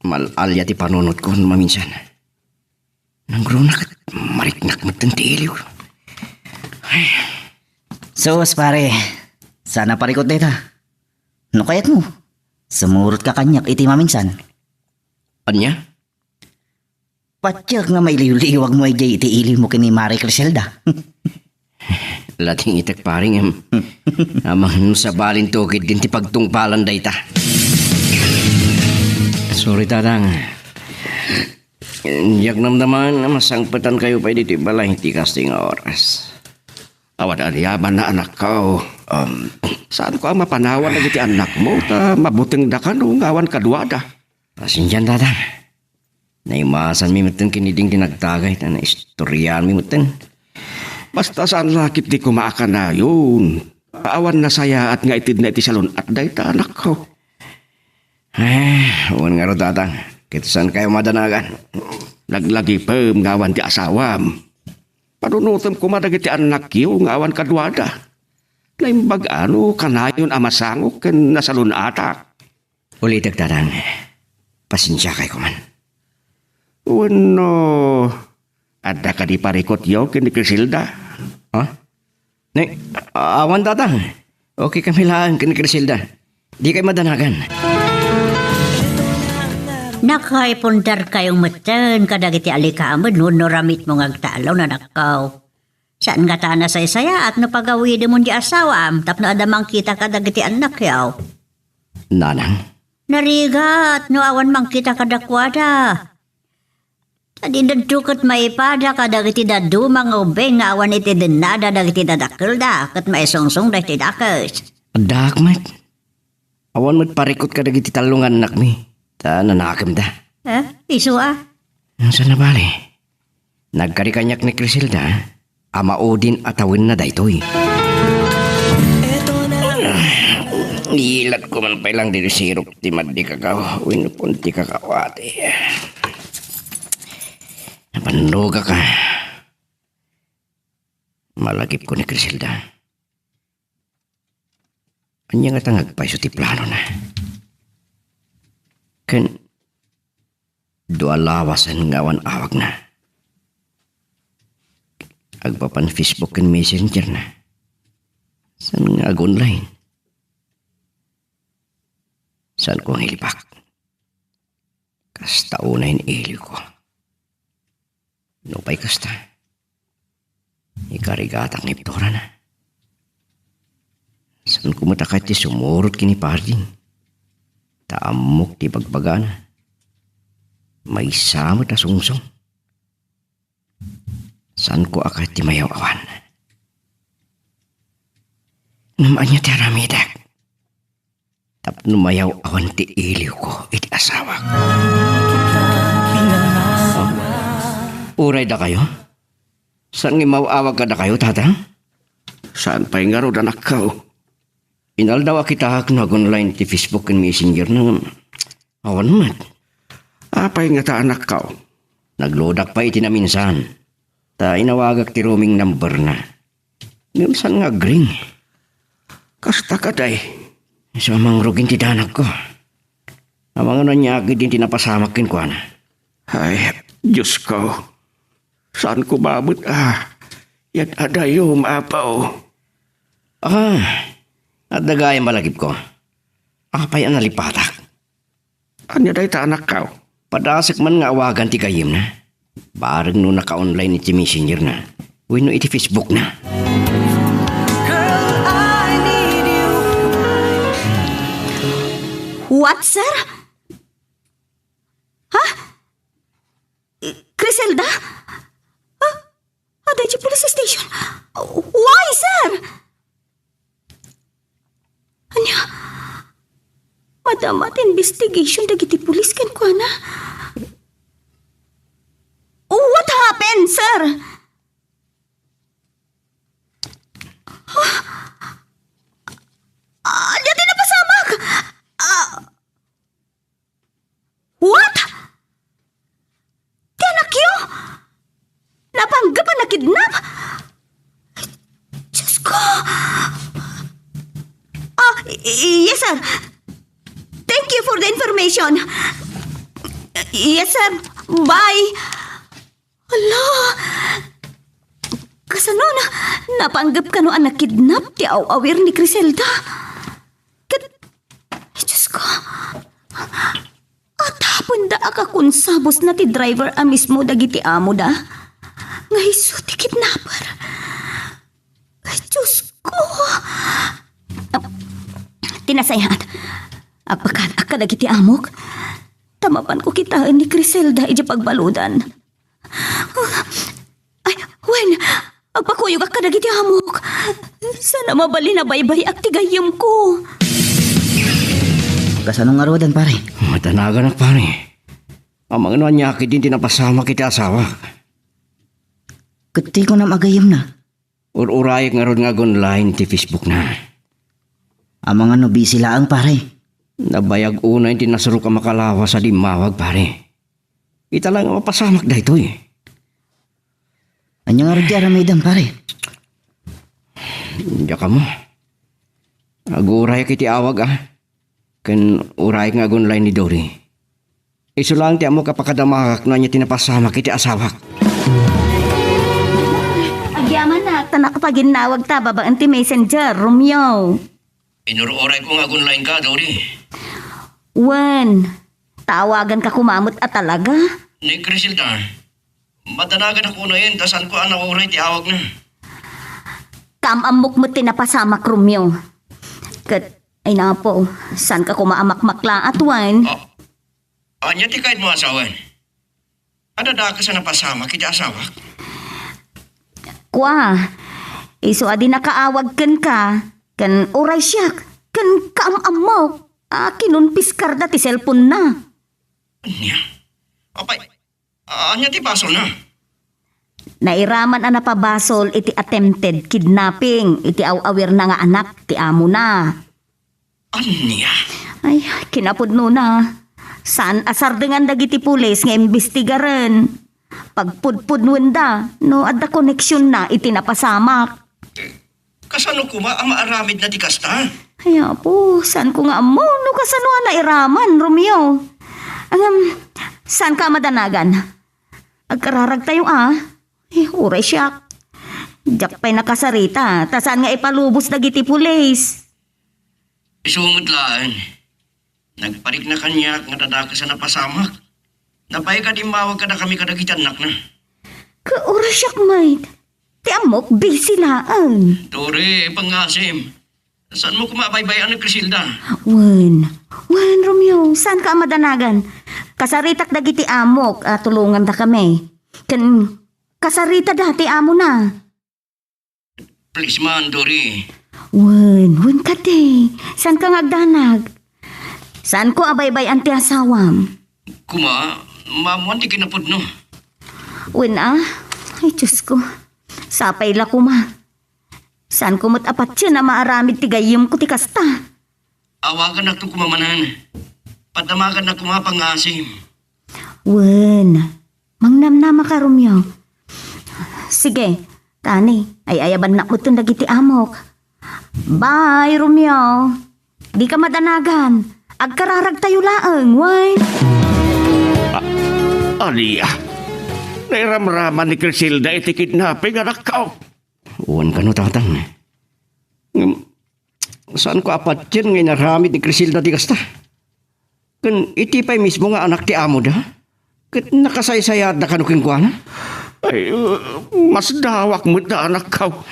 mal-alia ti panunotko maminsan. Nangruna ket mariknak metten ti iliw. Ay. Sus, pare. Saan a parikut dayta. No kayatmo, sumurotka kaniak iti maminsan. Ania? Patiek nga mailiwliwagmo idiay iti iliwmo ken ni Mare Criselda. Latingitek, pare, ngem amangan no sabalinto ketdin ti pagtungpalan dayta. Sorry, Tatang. Diak namnamaen nga masangpetankayo pay ditoy balay iti kastoy nga oras. Awan aniamanna, anakko. Um, saanko a mapanawan dagiti annakmo, ta mabutengda kano nga awan kaduada. Pasensian, Tatang. Naimasanmi metten ken ni Ding ti nagtagay, ta naistoryaanmi metten. Basta saan la ketdi koma a kanayon. Awan nasayaat nga itedna iti salun-at dayta, anakko. Eh, wen ngarud, Tatang. Ket saankayo madanagan. Laglagipem nga awan ti asawam. Panunotem koma dagiti annakyo nga awan kaduada. Naimbag-a no kanayon a masangok ken nasalun-atak. Ulitek, Tatang. Pasensiakay koman. Wenno, adda kadi parikutyo ken ni Criselda? Ha? Ni, awan, Tatang. Okay kami laeng ken ni Criselda. Dikay madanagan. Nakaipundarkayo metten kadagiti alikamed wenno ramitmo nga agtalon, anakko. Saan ngata a nasaysayaat no pagawidemon di asawaam tapno adda mangkita kadagiti annakyo? Nanang? Narigat no awan mangkita kadakuada. Ta di dadto ket maipada kadagiti dadduma nga ubbing nga awan iti dennada dagiti dadakkelda ket maisungsongda iti dakes. Addaak met. Awan met parikut kadagiti tallo nga annakmi, ta nanakemda. Eh, isu a? Saan a bale? Nagkari kaniak ni Criselda a maudin a tawenna daytoy. Ilat ko man pay lang ditoy sirok ti maddi kakao, wenno pon ti kakao ati. Napannogak a. Malagipko ni Criselda. Ania ngata nga agpayso ti planona? Ken, Dua lawasen nga awan awagna. Agpapan Facebook ken Messenger na. Saan nga ag-online? Saan ko nga ilibak? Kasta unayen iliw ko. Nupay kasta, ikarigatak nga ipturana. Saan ko met a kayat ti sumurot ken ni Parding? Ta ammok ti bagbagana. Maysa met a sungsong. Saan ko a kayat ti mayaw-awan? Ngem ania ti aramidek tapno mayaw-awan ti iliw ko iti asawak? Oh, uray dakayo? Saan nga imaw-awag kadakayo, Tatang? Saan pay ngarud, anakko? Inaldaw a kitaak no ag-online ti Facebook ken Messenger na ngem awan met. Apay ngata, anakko? Nagludak pay iti naminsan. Ta inawagak ti roaming number na. Ngem saan nga agring? Kasta kadi. Isu a mangrugin ti danagko. Amangan no ania ketdin ti napasamak kenkuana. Ay, Diosko. Saan ko met a yad-adayom, Apo? Ah, adda gayam a lagipko. Apay a nalipatak? Ania dayta, anakko? Padasek man nga awagan ti gayyemna. Bareng no naka-online iti Messenger na wenno iti Facebook na. What, sir? Ha? Criselda? Ah, adda iti police station. Why, sir? Ania? Madama ti investigation dagiti pulis kenkuana. What happened, sir? Ah, ania ti napasamak? Ah, What? Ti anakyo? Napanggep a nakidnap? Diyos ko! Ah, y-, yes, sir. Thank you for the information. Yes, sir. Bye. Hala! Kasano na, napanggep kano a nakidnap ti aw-awir ni Criselda? Ket, ay, Diyos ko, atapenda a kakunsabosna ti driver a mismo dagiti amoda nga isu ti kidnapper. Ay, Diyos ko! Ah, ti nasayaat, agpakaanak kadagiti amok, ta mapanko kitaen ni Criselda idiay pagbaludan. Ay, wen, agpakuyogak kadagiti amok. Saan a mabalin a baybay-ak ti gayyemko. Kasano ngaruden, pare? Madanaganak, pare. Amangan no ania ketdin ti napasamak iti asawak. Ket ti kunam a gayyemna? Ur-urayek ngarud nga ag-online ti Facebook na. Amangan no busy laeng, pare. Nabayag unay ti nasurok a makalawas a immawag, pare. Ita laeng a mapasamak daytoy. Ania ngarud ti aramidem, pare? Diak ammo. Agurayek iti awag, a. Ken urayek nga ag-online ni Dory. Isu laeng ti ammok a pakadamagak no ania ti napasamak iti asawak. Agyamanak, ta nakapaginnawagta babaen ti messenger, Romeo. Inur-urayko nga ag-online ka, Dory. Wen, tawaganka koma met a talaga? Ni Criselda, madanaganak unayen ta saanko a nauray ti awagna. Kaam-ammok met ti napasamak, Romeo. Ket, ay napo, saanka koma a makmaklaat, wen? Ah, ania ti kayatmo a sawen? Adda dakes a napasamak iti asawak? Kua, isu a di nakaawag kenka, ken uray siak, ken kaam-ammok a kinonpiskarda ti cellphone-na. Ania? Apay, ania ti basolna? Nairaman a napabasol iti attempted kidnapping iti aw-awirna nga anak ti amona. Ania? Ay, kinapudnona. Saan a sardengan dagiti pulis nga imbestigaren? Pagpudpudnowenda no adda koneksionna iti napasamak. Kasano koma a maaramidna ti kasta? Ay, apo, saanko nga ammo no kasano a nairaman, Romeo. Ngem, Saanka a madanagan? Agkararagtayo a. Eh, uray siak. Diak pay nakasarita, ta saan nga ipalubos dagiti pulis. Isu met laeng. Nagparikna kaniak nga adda dakes a napasamak. Napaay kadi immawag kadakami kadagiti annakna. Ka uray siak met. Ti ammok, busy laeng. Dori, pangasim. Saanmo koma a baybay-an ni Criselda? Wen. Wen, Romeo, saanka a madanagan? Kasaritak dagiti amok a tulongandakami. Ken kasaritada ti amona. Please man, Dori. Wen, wen kadi. Saanka nga agdanag? Saanko a baybay-an ti asawam? Koma, maammoan ti kinapudno. Wen a? Ay, Diyos ko. Sapay la koma. Saanko met a patien a maaramid ti gayyemko ti kasta. Awagannakto koma manen. Padamagannak koma pangasim. Wen, mangnamnamaka, Romeo. Sige, tani, ay-ayabannak metten dagiti amok. Bye, Romeo. Dika madanagan. Agkararagtayo laeng, wen. Ania? Nairamraman ni Criselda iti kidnapping, anakko? Wen kano, Tatang. Ngem, saanko a patien nga inaramid ni Criselda ti kasta. Ken iti pay mismo nga anak ti amoda, ket nakasaysayaatda kano kenkuana? Ay, uh, masdawak met da, anakko.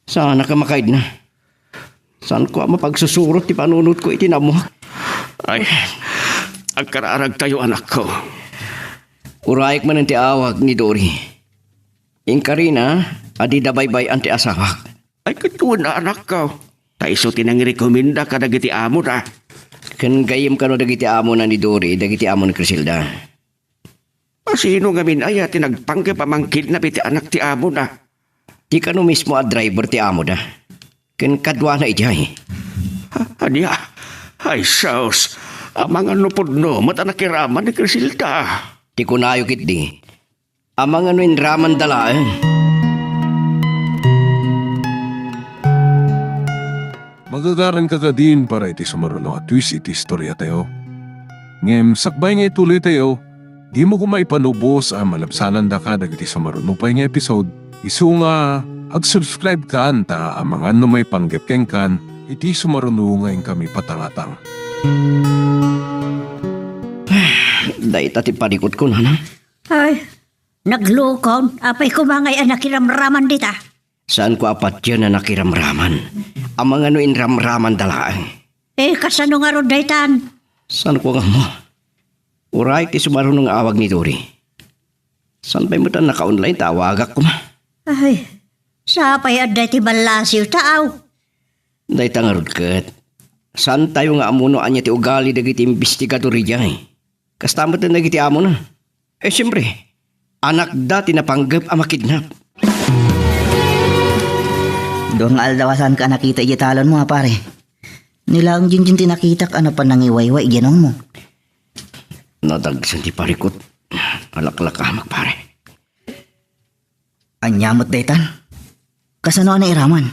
Saanka a makaidna. Saanko a mapagsusurot ti panunotko iti naammoak. Ay, agkararagtayo, anakko. Urayek manen ti awag ni Dori. Inkarina a dida baybay-an ti asawak. Ay, ket wen a, anakko. Ta isu ti nangirekomenda kadagiti amona. Ken gayyem kano dagiti amona ni Dori, dagiti amo ni Criselda. A, sino ngamin aya ti nagpanggep a mangkidnap iti anak ti amona? Ti kano mismo a driver ti amoda. Ken kaduana idiay. Ha, ania? Ay, sus. Amangan no pudno met a nakiraman ni Criselda. Ti kunayo ketdi, amangan no inramanda laeng. Magagaranka kadin para iti sumaruno a twist iti istoriatayo. Ngem sakbay nga ituloytayo, dimo koma ipanubos a malabsanandaka dagiti sumaruno pay nga episode, isu nga ag-subscribe kan ta amangan no maipanggep kenkan iti sumaruno nga inkami patangatang. Dayta ti parikutko, nanang. Ay, naglukon. Apay koma ngay a nakiramraman dita? Saanko a patien a nakiramraman. Amangan no inramramanda laeng. Eh, kasano ngarud daytan? Saanko nga ammo. Uray ti sumaruno nga awag ni Dori. Saan pay met a naka-online ta awagak koma? Ay, sapay adda iti ballasiw, taaw. Dayta ngarud ket, saantayo nga ammo no ania ti ugali dagiti imbestigador idiay. Kasta met dagiti amona. Eh, siempre, anakda ti napanggep a makidnap. Dua nga aldaw a saanka a nakita idiay talonmo, a pare. Ni laeng Junjun ti nakitak a napan nangiwayway idiay naongmo. Nadagsen ti parikut. Alaklakamek, pare. Ania met daytan? Kasano a nairaman?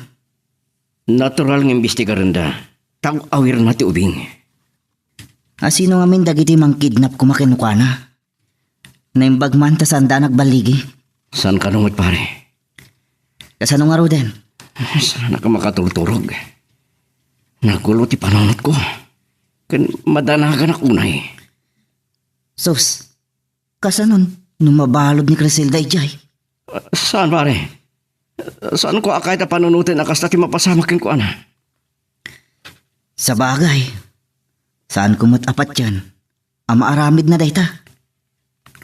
Natural nga imbestigarenda. Tag-awirna ti ubing. A, sino ngamin dagiti mangkidnap koma kenkuana? Naimbag man ta saanda nagballigi. Saan kano met, pare? Kasano ngaruden? Saanka a makaturturog. Nagulo ti panunotko. Ken madanaganak unay. Sus, kasanon no mabalud ni Criselda idiay? Saan, pare? Saanko a kayat a panunoten a kasta ti mapasamak kenkuana. Sabagay, saanko met a patien a maaramidna dayta.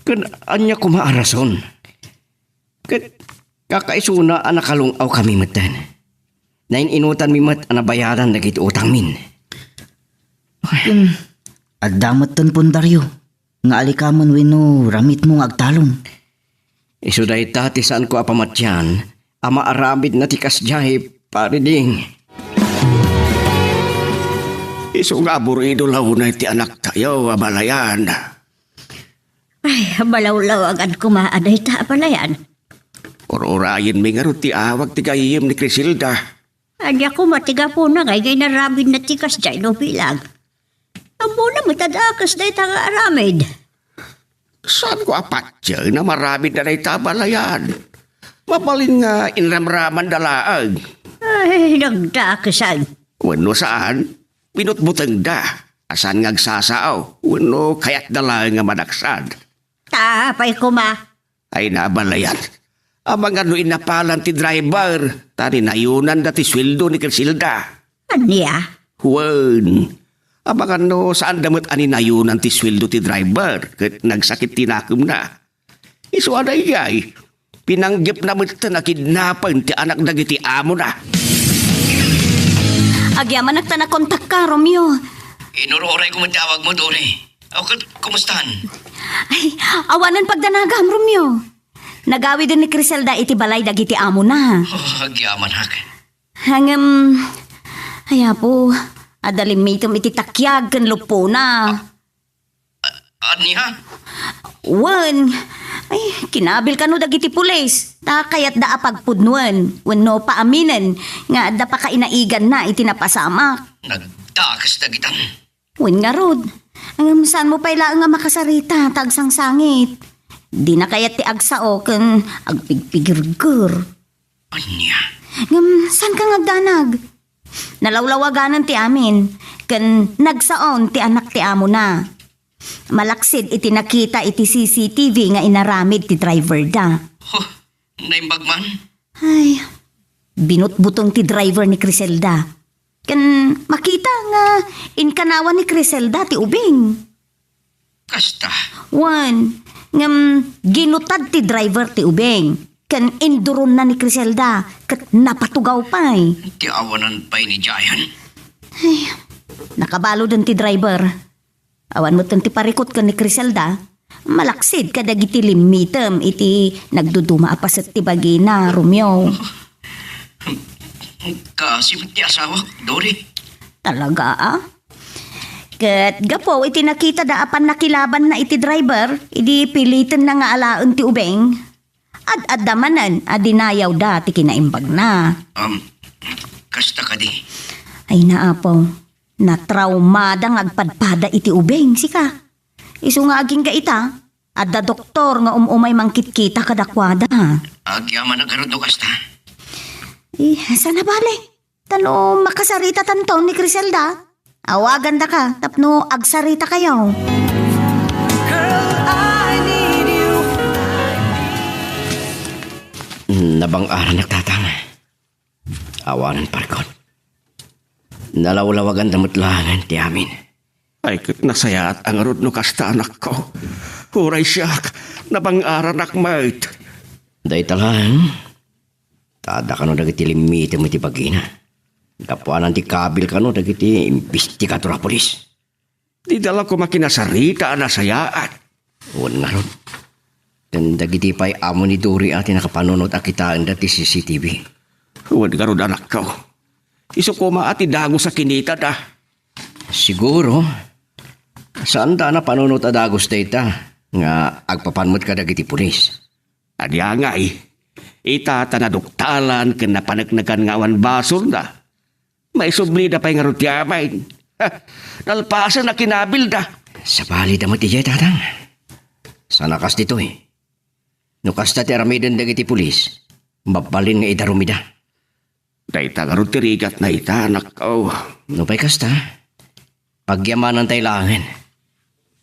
Ken ania koma a rason? Ket kakaisuna a nakalung-awkami metten. Nain-inutanmi met a nabayadan dagiti utangmin. Ken adda metten pundaryo nga alikamen wenno ramitmo nga agtalon. Isu dayta ti saanko a pamatian a maaramidna ti kasdiay, Pare Ding. Isu nga aburido la unay ti anaktayo a balayan. Ay, balawlawagan koma a dayta a balayan. Ur-urayenmi ngarud ti awag ti gayyem ni Criselda. Ania koma ti gapuna nga inaramidna ti kasdiay no bilang? Ammona met a dakes dayta nga aramid. Saanko a patien a maramidda dayta a balayan? Mabalin nga inramramanda laeng. Ay, nagdakesan. Wenno saan, binutbutengda a saan nga agsasao wenno kayatda laeng a madaksad. Ta apay koma? Ay, nabalayan. Amangan no innapalan ti driver, ta ninayonanda ti sueldo ni Criselda. Ania? Wen, amangan no saanda met a ninayunan ti sueldo ti driver ket nagsakit ti nakemna. Isu a daydiay, pinanggepna metten a kidnapen ti anak dagiti amona. Agyamanak ta nakontakka, Romeo. Inur-urayko met ti awagmo, Dori. O, ket kumustahan? Ay, awanen pagdanagam, Romeo. Nagawiden ni Criselda iti balay dagiti amona. Oh, agyamanak. Ngem, ay, Apo, adda limmitem iti takiag ken luppona. Ania? Wen, ay, kinabil kano dagiti pulis, ta kayatda a pagpudnoen wenno paaminen nga adda pakainaiganna iti napasamak. Nagdakes dagitan. Wen ngarud, ngem saanmo pay laeng a makasarita ta agsangsangit. Dina kayat ti agsao ken agpigpigirger. Ania? Ngem saanka nga agdanag? Nalawlawaganan ti amin, ken nagsaon ti anak ti amona. Malaksid iti nakita iti C C T V nga inaramid ti driver da. Huh, naimbag man? Ay, binutbuteng ti driver ni Criselda. Ken makita nga inkanawan ni Criselda ti ubing. Kasta. Wen, ngem ginutad ti driver ti ubing, ken induronna ni Criselda, ket napatugaw pay. Ti awanan pay ni Jayan. Ay, nakabaluden ti driver. Awan metten ti parikut ken ni Criselda. Malaksid kadagiti limmitem iti nagduduma a paset ti bagina, Romeo. Kaasi met ti asawak, Dori. Talaga, a? Ket gapu iti nakitada a pannakilabanna iti driver, idi pilitenna nga alaen ti ubing, ad-adda manen a dinayawda ti kinaimbagna. Um, kasta kadi? Ay, naapo. Natraumada nga agpadpada iti ubing, sika. Isu nga agingga ita, adda doktor nga um-umay mangkitkita kadakuada. Agyamanak ngarud no kasta. Eh, saan a bale? Ta no makasaritatanto ni Criselda, awagandaka tapno agsaritakayo. Girl, I need you. Nabang-aranak, Tatang. Awanen parikut. Nalawlawaganda met laengen ti amin. Ay, ket nasayaat a ngarud no kasta, anakko. Uray siak, nabang-aranak met. Dayta laeng, ta adda kano dagiti limmitem iti bagina. Gapuanan ti kabil kano dagiti imbestigador a pulis. Dida la koma kinasarita a nasayaat. Wen ngarud, ken dagiti pay amo ni Dori a ti nakapanunot a kitaenda ti C C T V. Wen ngarud, anakko. Isu koma a ti dagus a kinitada. Siguro, saanda a napanunot a dagus dayta nga agpapan met kadagiti pulis. Ania ngay, ita ta naduktalan ken napaneknekan nga awan basolna. Maisublida pay ngarud ti amin. Ha, nalpasen a kinabilda. Sabali da met idiay, Tatang. Saan a kas ditoy? No kasta ti aramiden dagiti pulis, mabalin nga idarumida. Dayta ngarud ti rigatna ita, anakko. Nupay kasta, pagyamanantay laengen.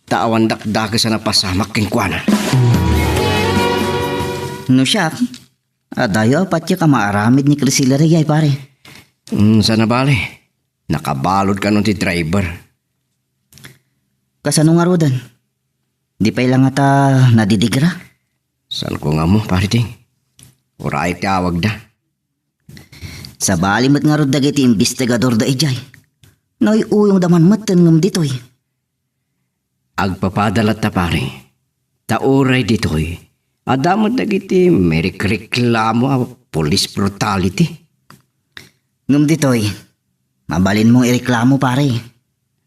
Ta awan dakdakes a napasamak kenkuana. No siak, adayo a patiek a maaramid ni Criselda daydiay, pare. Mm, saan a bale. Nakabalud kano ti driver. Kasano ngaruden? Di pay la ngata nadidigra? Saanko nga ammo, pare Ting. Urayek ti awagda. Sabali met ngarud dagiti imbestigadorda idiay. Nauy-uyongda man metten ngem ditoy. Agpapada latta, pare. Ta uray ditoy, adda met dagiti mairikreklamo a police brutality. Ngem ditoy, mabalinmong ireklamo, pare.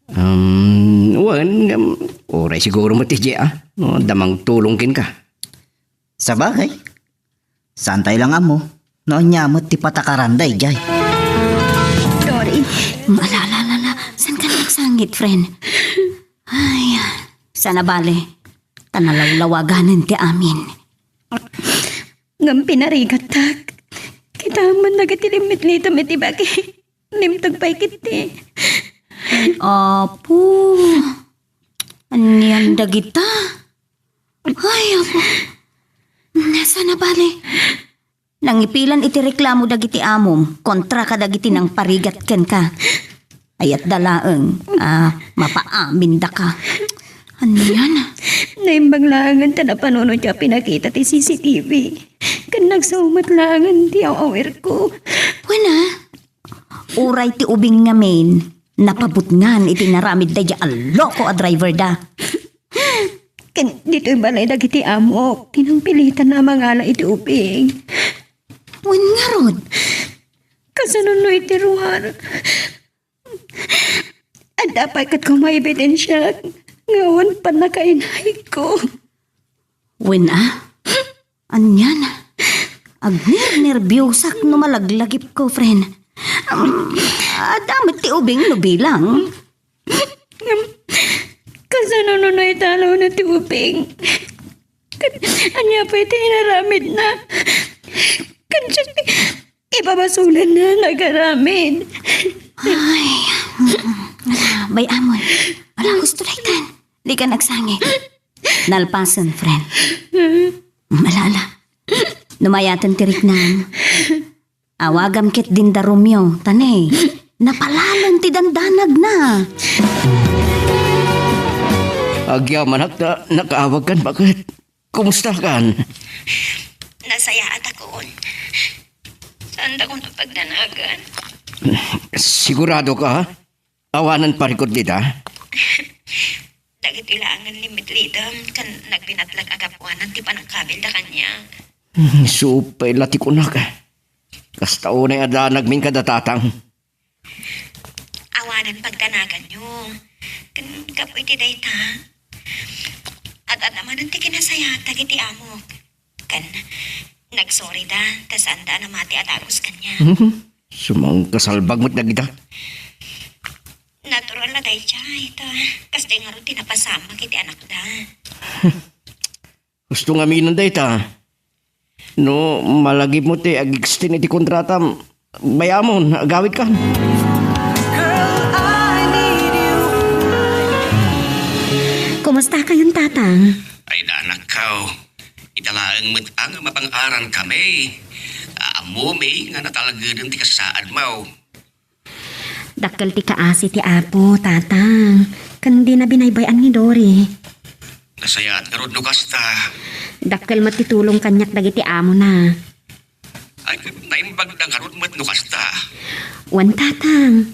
Um, wen, ngem, uray siguro met idiay, a, no adda mangtulong kenka. Sabagay, saantay la nga ammo no ania met ti patakaranda idiay. Sorry. Ala, ala, ala, ala. Saanka nagsangit, friend? Ay, saan a bale. ta nalawlawaganen ti amin. Ngem pinarigattak. Kitam man dagiti limmitlitom iti bagi. Limteg pay ketdi. Apo, anian dagita? Ay, Apo. Nasaan a bale? Nangipilan iti reklamo dagiti amom kontra kadagiti nangparigat kenka. Ayatda laeng a mapaamindaka. Anian? Naimbag laengen ta napanunot a pinakita ti C C T V. Ken nagsaumat laengen ti aw-awirko. Wen a, uray ti ubing ngamin, napabutngan iti naramid daydiay a loko a driver da. Ken ditoy balay dagiti amok, ti nangpilitan a mangala iti ubing. Wen ngarud? Kasano no iti ruar? Adda pay ket koma ebidensiak nga awan pannakainayko. Wen a? Anian? Agnernerbiosak no malaglagipko, friend. Um, adda met ti ubing no bilang. Ngem, kasano no naitalawna ti ubing? Ket ania pay ti inaramidna? Ket siak ti ibabasolenna nga agaramid. Ay, mm-mm. Ala, bay-amon. Ala, gusto daytan. Di ka nagsangit. Nalpasen, friend. Ala, ala. Numayaten ti riknam. Awagam ketdin da Romeo, ta ne, napalalo ti dandanagna. Agyamanak ta nakaawagkan, baket? Kumustakan? Nasayaatakon. Saandakon a pagdanagan. Sigurado ka? Awanan parikut dita? Dagitoy laengen limmitlidem ken nagbinatlag a gapuanan ti panangkabilda kaniak. Hmm, supay la ti kunak. Kasta unay a danagmin kada tatang. Awanan pagdanaganyo. Ken gapu iti dayta, ad-adda manen ti kinasayaat dagiti amok. Ken nagsorry da, ta saanda a namati a dagus kaniak. Sumangkasalbag met dagita. Natural a daydiay, ta kasdiay ngarud ti napasamak iti anakda. Husto ngamin dayta. No malagipmo ti agextend iti kontratam, bay-amon, agawidkan. Kumustakayon, Tatang? Ay, da, anakko. Ita laeng met a nga mapang-arankami. Ammomi nga natalgeden ti kasasaadmo. Dakkel ti kaasi ti Apo, Tatang. Ken dina binaybay-an ni Dory. Nasayaat ngarud no kasta. Dakkel met ti tulong kaniak dagiti amona. Ay, naimbagda ngarud met no kasta. Wen, Tatang.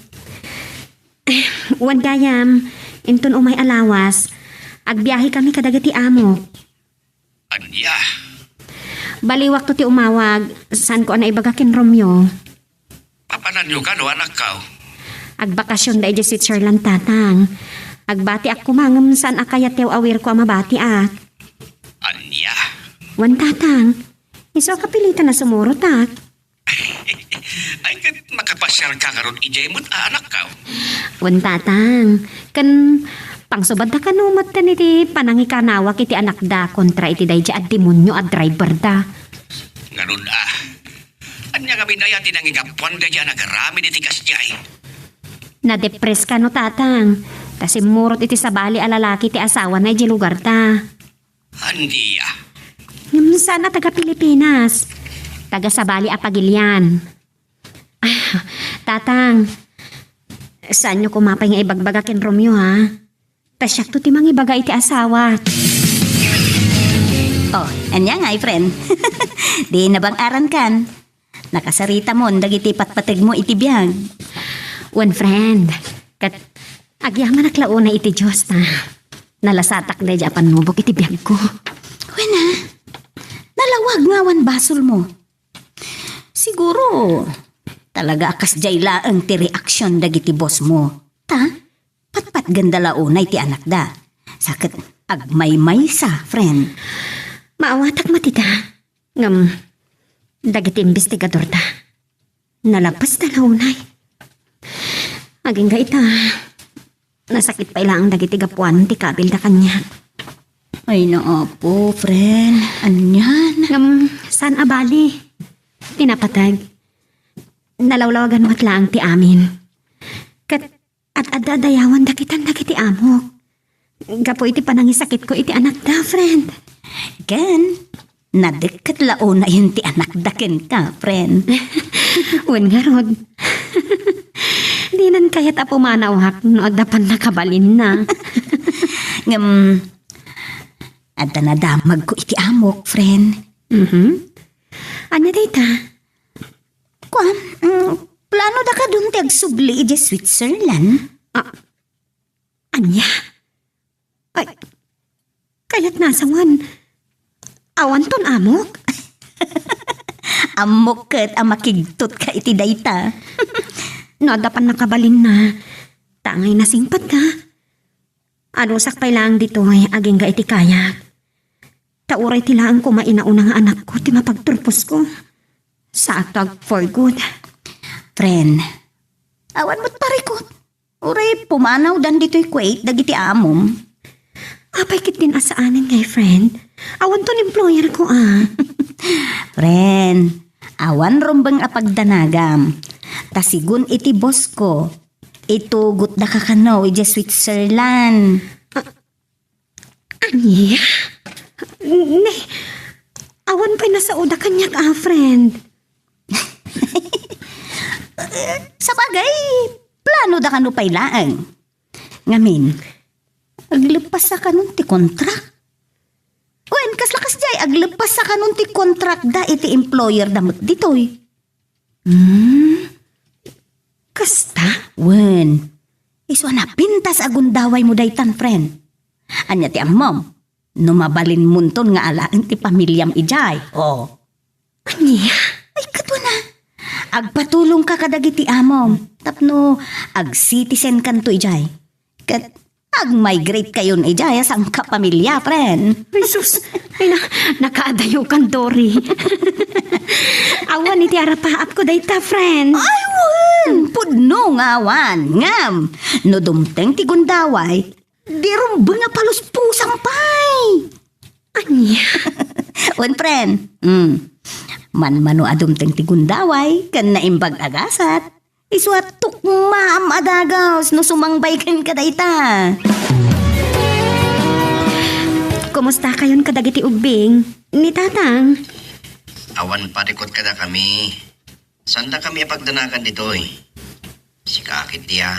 Wen gayam, inton umay a lawas, agbiahekami kadagiti amok. Ania? Baliwakto ti umawag, saanko a naibaga ken Romeo. Papananyo kano, anakko? Agbakasion da idiay Switzerland, Tatang. Agbatiak koma ngem saan a kayat ti aw-awirko a mabatiak. Ania? Wen, Tatang. Isu a kapilitan a sumurotak. Ay, ket makapasiarka ngarud idiay met a, anakko? Wen, Tatang. Ken pangsubadda kano met iti panangikanawak iti anakda kontra iti daydiay a demonio a driverda. Ngarud a, ania ngamin aya ti nangigapuan daydiay a nagaramid iti kasdiay? Nadepress kano, Tatang. Ta simmurot iti sabali a lalaki ti asawana idiay lugarda. Ania? Ngem saan a taga Pilipinas. Taga sabali a pagilian. Ah, Tatang, saanyo koma pay nga ibagbaga ken Romeo, ha? Ta siakto ti mangibaga iti asawak. Oh, ania ngay, friend? Di nabang-aran kan. Nakasaritamon dagiti patpategmo iti biag. Wen, friend, ket agyamanak la unay iti Dios ta nalasatak daydiay a pannubok iti biagko. Wen a, nalawag nga awan basolmo. Siguro, talaga a kasdiay laeng ti reaksion dagiti bossmo. Ta, patpatgenda la unay ti anakda. Sa ket agmaymaysa, friend. Maawatak met ita. Ngem, dagiti imbestigadorda, nalabasda la unay. Agingga ita, nasakit pay laeng dagiti gapuanan ti kabilda kaniak. Ay, naapo, friend. Anian? Ngem, saan a bali? Pinapatag. Nalawlawagan met laeng ti amin. Ket ad-adda adayawan dakitan dagiti amok. Gapu iti panangisakitko iti anakda, friend. Ken, nadikket la unayen ti anakda kenka, friend. Wen ngarud. Dinan kayat a pumanawak no adda pannakabalinna. Ngem, adda nadamagko iti amok, friend. Mhm. Ania dayta? Kuan, mm, plano da kadun ti agsubli idiay Switzerland? Ah, ania? Ay, kayat nasawan. Awanton amok? Ammok ket a makigtot ka iti dayta. No adda pannakabalinna, tangay nasingpet ka. Anusak pay laeng ditoy agingga iti kayak. Ta uray ti laeng koma inauna nga anakko ti mapagturposko. Saakto ag for good. Friend, awan met parikut. Uray pumanawdan ditoy Kuwait dagiti amom. Apay ketdin a saanen ngay, friend? Awanton employer ko, ah. Friend, awan rumbeng a pagdanagam. Ta sigun iti boss ko, itugotda ka kano idiay Switzerland. Ah, ania? Ne, awan pay nasaoda kaniak, ah, friend. Sabagay, plano da kano pay laeng. Ngamin, agleppassa kanon ti kontrak? Wen, kasla kasdiay, agleppassa kanon ti kontrakda iti employer da met ditoy? Hmm? Kasta? Wen, isu a napintas a gundawaymo daytan, friend. Ania ti ammom? No mabalinmonton nga alaen ti pamiliam idiay, oh. Ania? Ay, kaduana. Agpatulongka kadagiti amom tapno ag-citizen kanto idiay. Ket ag-migrate kayon idiay a sangkapamilia, friend. Ay, sus. Ay, na, nakaadayokan, Dory. Awan iti arapaapko dayta, friend. Ay, wen! Pudno nga awan. Ngem, no dumteng ti gundaway, di rumbeng a paluspusam pay. Ania? Wen, friend. Mm. Manmano a dumteng ti gundaway ken naimbag a gasat, isu a tukmaam a dagus no sumangbay kenka dayta. Kumusta kayon kadagiti ubbing ni Tatang? Awan parikut kadakami. Saandakami a pagdanagan ditoy. Sika ketdi a,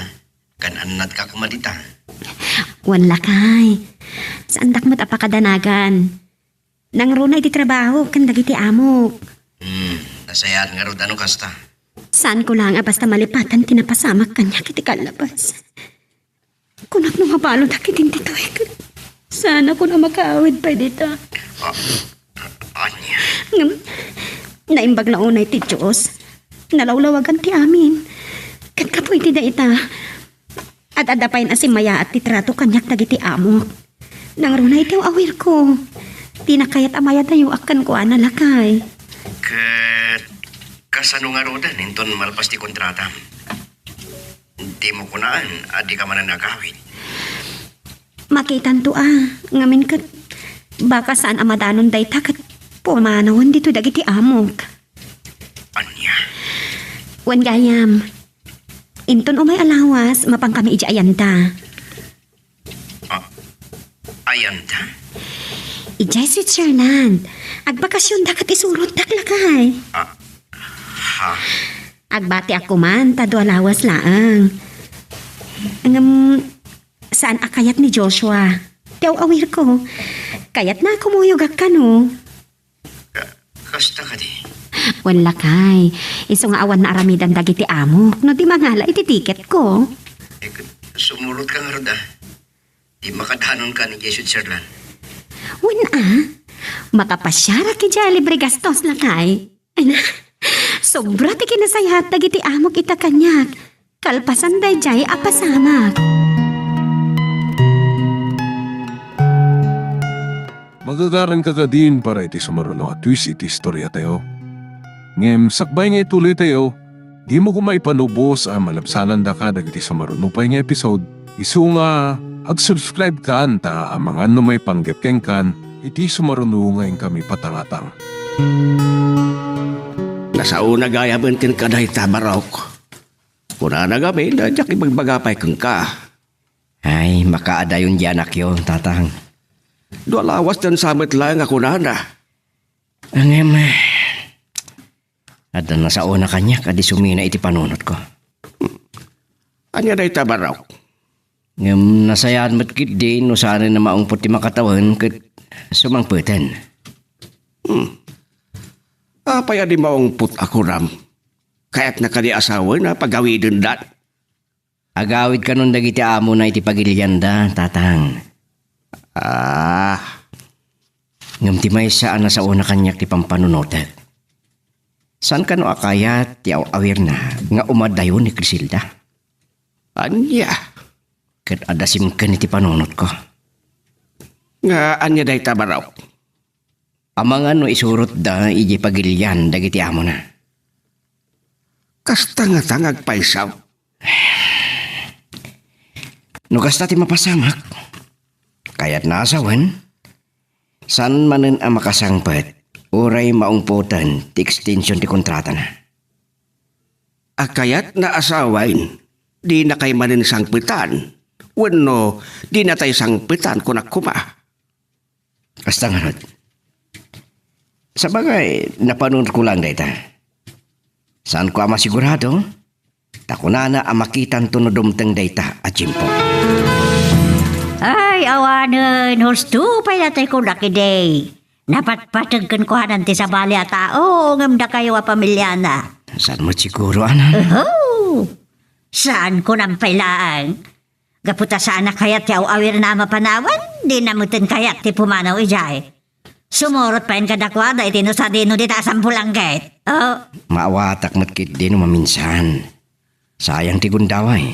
kan-annadka koma dita. Wen lakay. Saandak met a pakadanagan. Nangruna iti trabaho ken dagiti amok. Hmm, nasayaat ngarud a no kasta. Saanko laeng a basta malipatan ti napasamak kaniak iti kallabas. Kunak no mabalud a ketdin ditoy, ket saanakon a makaawid pay dita. Ah, ania? Ngem, naimbag la unay ti Dios. Nalawlawagan ti amin. Ket gapu iti dayta, ad-adda pay a simmayaat ti trato kaniak dagiti amok. Nangruna iti aw-awirko. Dina kayat a mayadayoak kenkuana, lakay. Ket kasano ngaruden inton malpas ti kontratam? Dimo kunaan a dika manen agawid. Makitanto a, ngamin ket baka saan a madanon dayta ket pumanawen ditoy dagiti amok. Ania? Wen gayam, inton umay a lawas, mapankami idiay ayanda. Ah, ayanda? Idiay Switzerland. Agbakasionda ket isurotdak, lakay. Ah, ha? Agbatiak koman ta dua lawas laeng. Ngem, saan a kayat ni Joshua ti aw-awirko. Kayatna a kumuyogak kano. Ka-, kasta kadi? Wen lakay, isu nga awan naaramidan dagiti amok no di mangala iti tiketko. Eh, ket sumurotka ngarud a. Di makadanon ka ni Switzerland. Wen a, makapasiarak idiay libre gastos lakay. Ay na, sobra ti kinasayaat dagiti amok ita kaniak. Kalpasan daydiay a pasamak. Magagaranka kadin para iti sumaruno a twist iti istoriatayo. Ngem sakbay nga ituloytayo, dimo koma ipanubos a malabsanandaka dagiti sumaruno pay nga episode, isu nga Ag-subscribe kan ta amangan no maipanggep kenkan iti sumaruno nga inkami patangatang. Nasaona gayam kenka dayta, Barok. Kunana ngamin a diak ibagbaga pay kenka. Ay, makaadayon di anakyo, Tatang. Dua lawas dansa met laeng a kunana. Ngem, adda nasaona kaniak a di sumina iti panunotko. Ania dayta, Barok? Ngem nasayaat met ketdi no saanen a maungpot ti makatawen ket sumangpeten. Hmm. Apay a di maungpot a kunam? Kayatna kadi a sawen a pagawidendan? Agawid kanon dagiti amona iti pagilianda, Tatang. Ah. Ngem ti maysa a nasaona kaniak ti pampanunotek. Saan kano a kayat ti aw-awirna nga umadayo ni Criselda? Ania? Ket adda simken iti panunotko. Nga ania dayta, Barok? Amangan no isurotda idiay pagilian dagiti amona. Kasta ngata nga agpayso? No kasta ti mapasamak, kayatna a sawen, saan manen a makasangpet uray maungpoten ti extension ti kontratana. A kayatna a sawen, dinakay manen sangpetan, wenno dinatay sangpetan, kunak koma. Kasta ngarud. Sabagay, napanunotko laeng dayta. Saanko a masigurado, ta kunana a makitanto no dumteng dayta a tiempo. Ay, awanen, husto pay datoy kunak idi. Napatpateg kenkuanan ti sabali a tao, ngem dakayo a pamiliana. Saan met siguro, Ana? Oho! Saan kunam pay laeng? Gapu ta saan a kayat ti aw-awirna a mapanawen, dina metten kayat ti pumanaw idiay. Sumurot payen kadakuada iti no sadino dita a sampulangget. Oh. Maawatak met ketdi no maminsan. Sayang ti gundaway.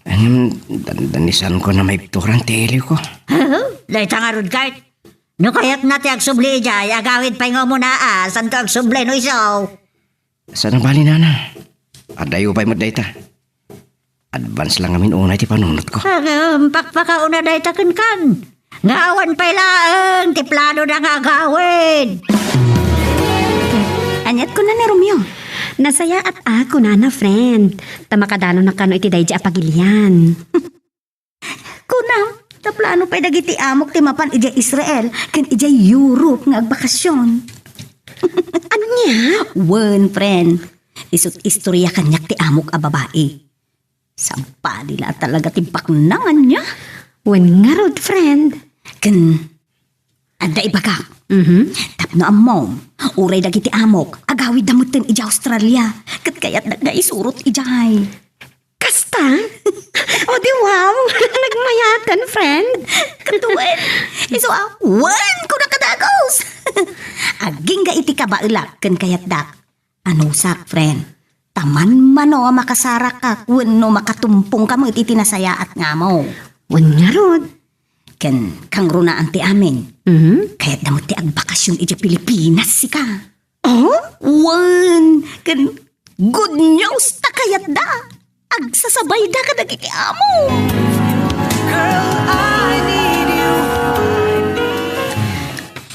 Ngem, dandanisanko a maibturan ti ileko. Dayta ngarud, Kurt. No kayatna ti agsubli idiay, agawid pay nga umuna a, santo agsubli no isu. Saan a bali, Nana. Adayo pay met dayta. Advance lang ngamin unay ti panunotko. Agam, pakpakauna dayta kenkan. Nga awan pay laeng ti planoda nga agawid. Aniat kuna ni Romeo? Nasayaat a kunana, friend. Ta makadanonak kano iti daydi a pagilian. Kunam, ta plano pay dagiti amok ti mapan idiay Israel ken idiay Europe nga agbakasyon. Ania? Wen, friend. Isu't istorya kaniak ti amok a babai. Sabali la talaga ti baknang ania. Wen ngarud, friend. Ken adda ibagak. Mhm. Tapno ammom, uray dagiti amok, agawidda metten idiay Australia. Ket kayatdak nga isurot idiay. Kasta? O di wow! Nagmayaten, friend! Katuen! Isu a, wen! Kuna kadagus! Agingga iti kabaelak ken kayatdak. Anusak, friend. Ta manmano a makasarakak wenno makatumpongka met iti nasayaat nga amok. Wen ngarud. Ken kangrunaan ti amin. Mhm. Kayatda met ti agbakasyon idiay Pilipinas, sika. Oh? Wen, ken good news ta kayatda. Agsasabayda kadagiti amo.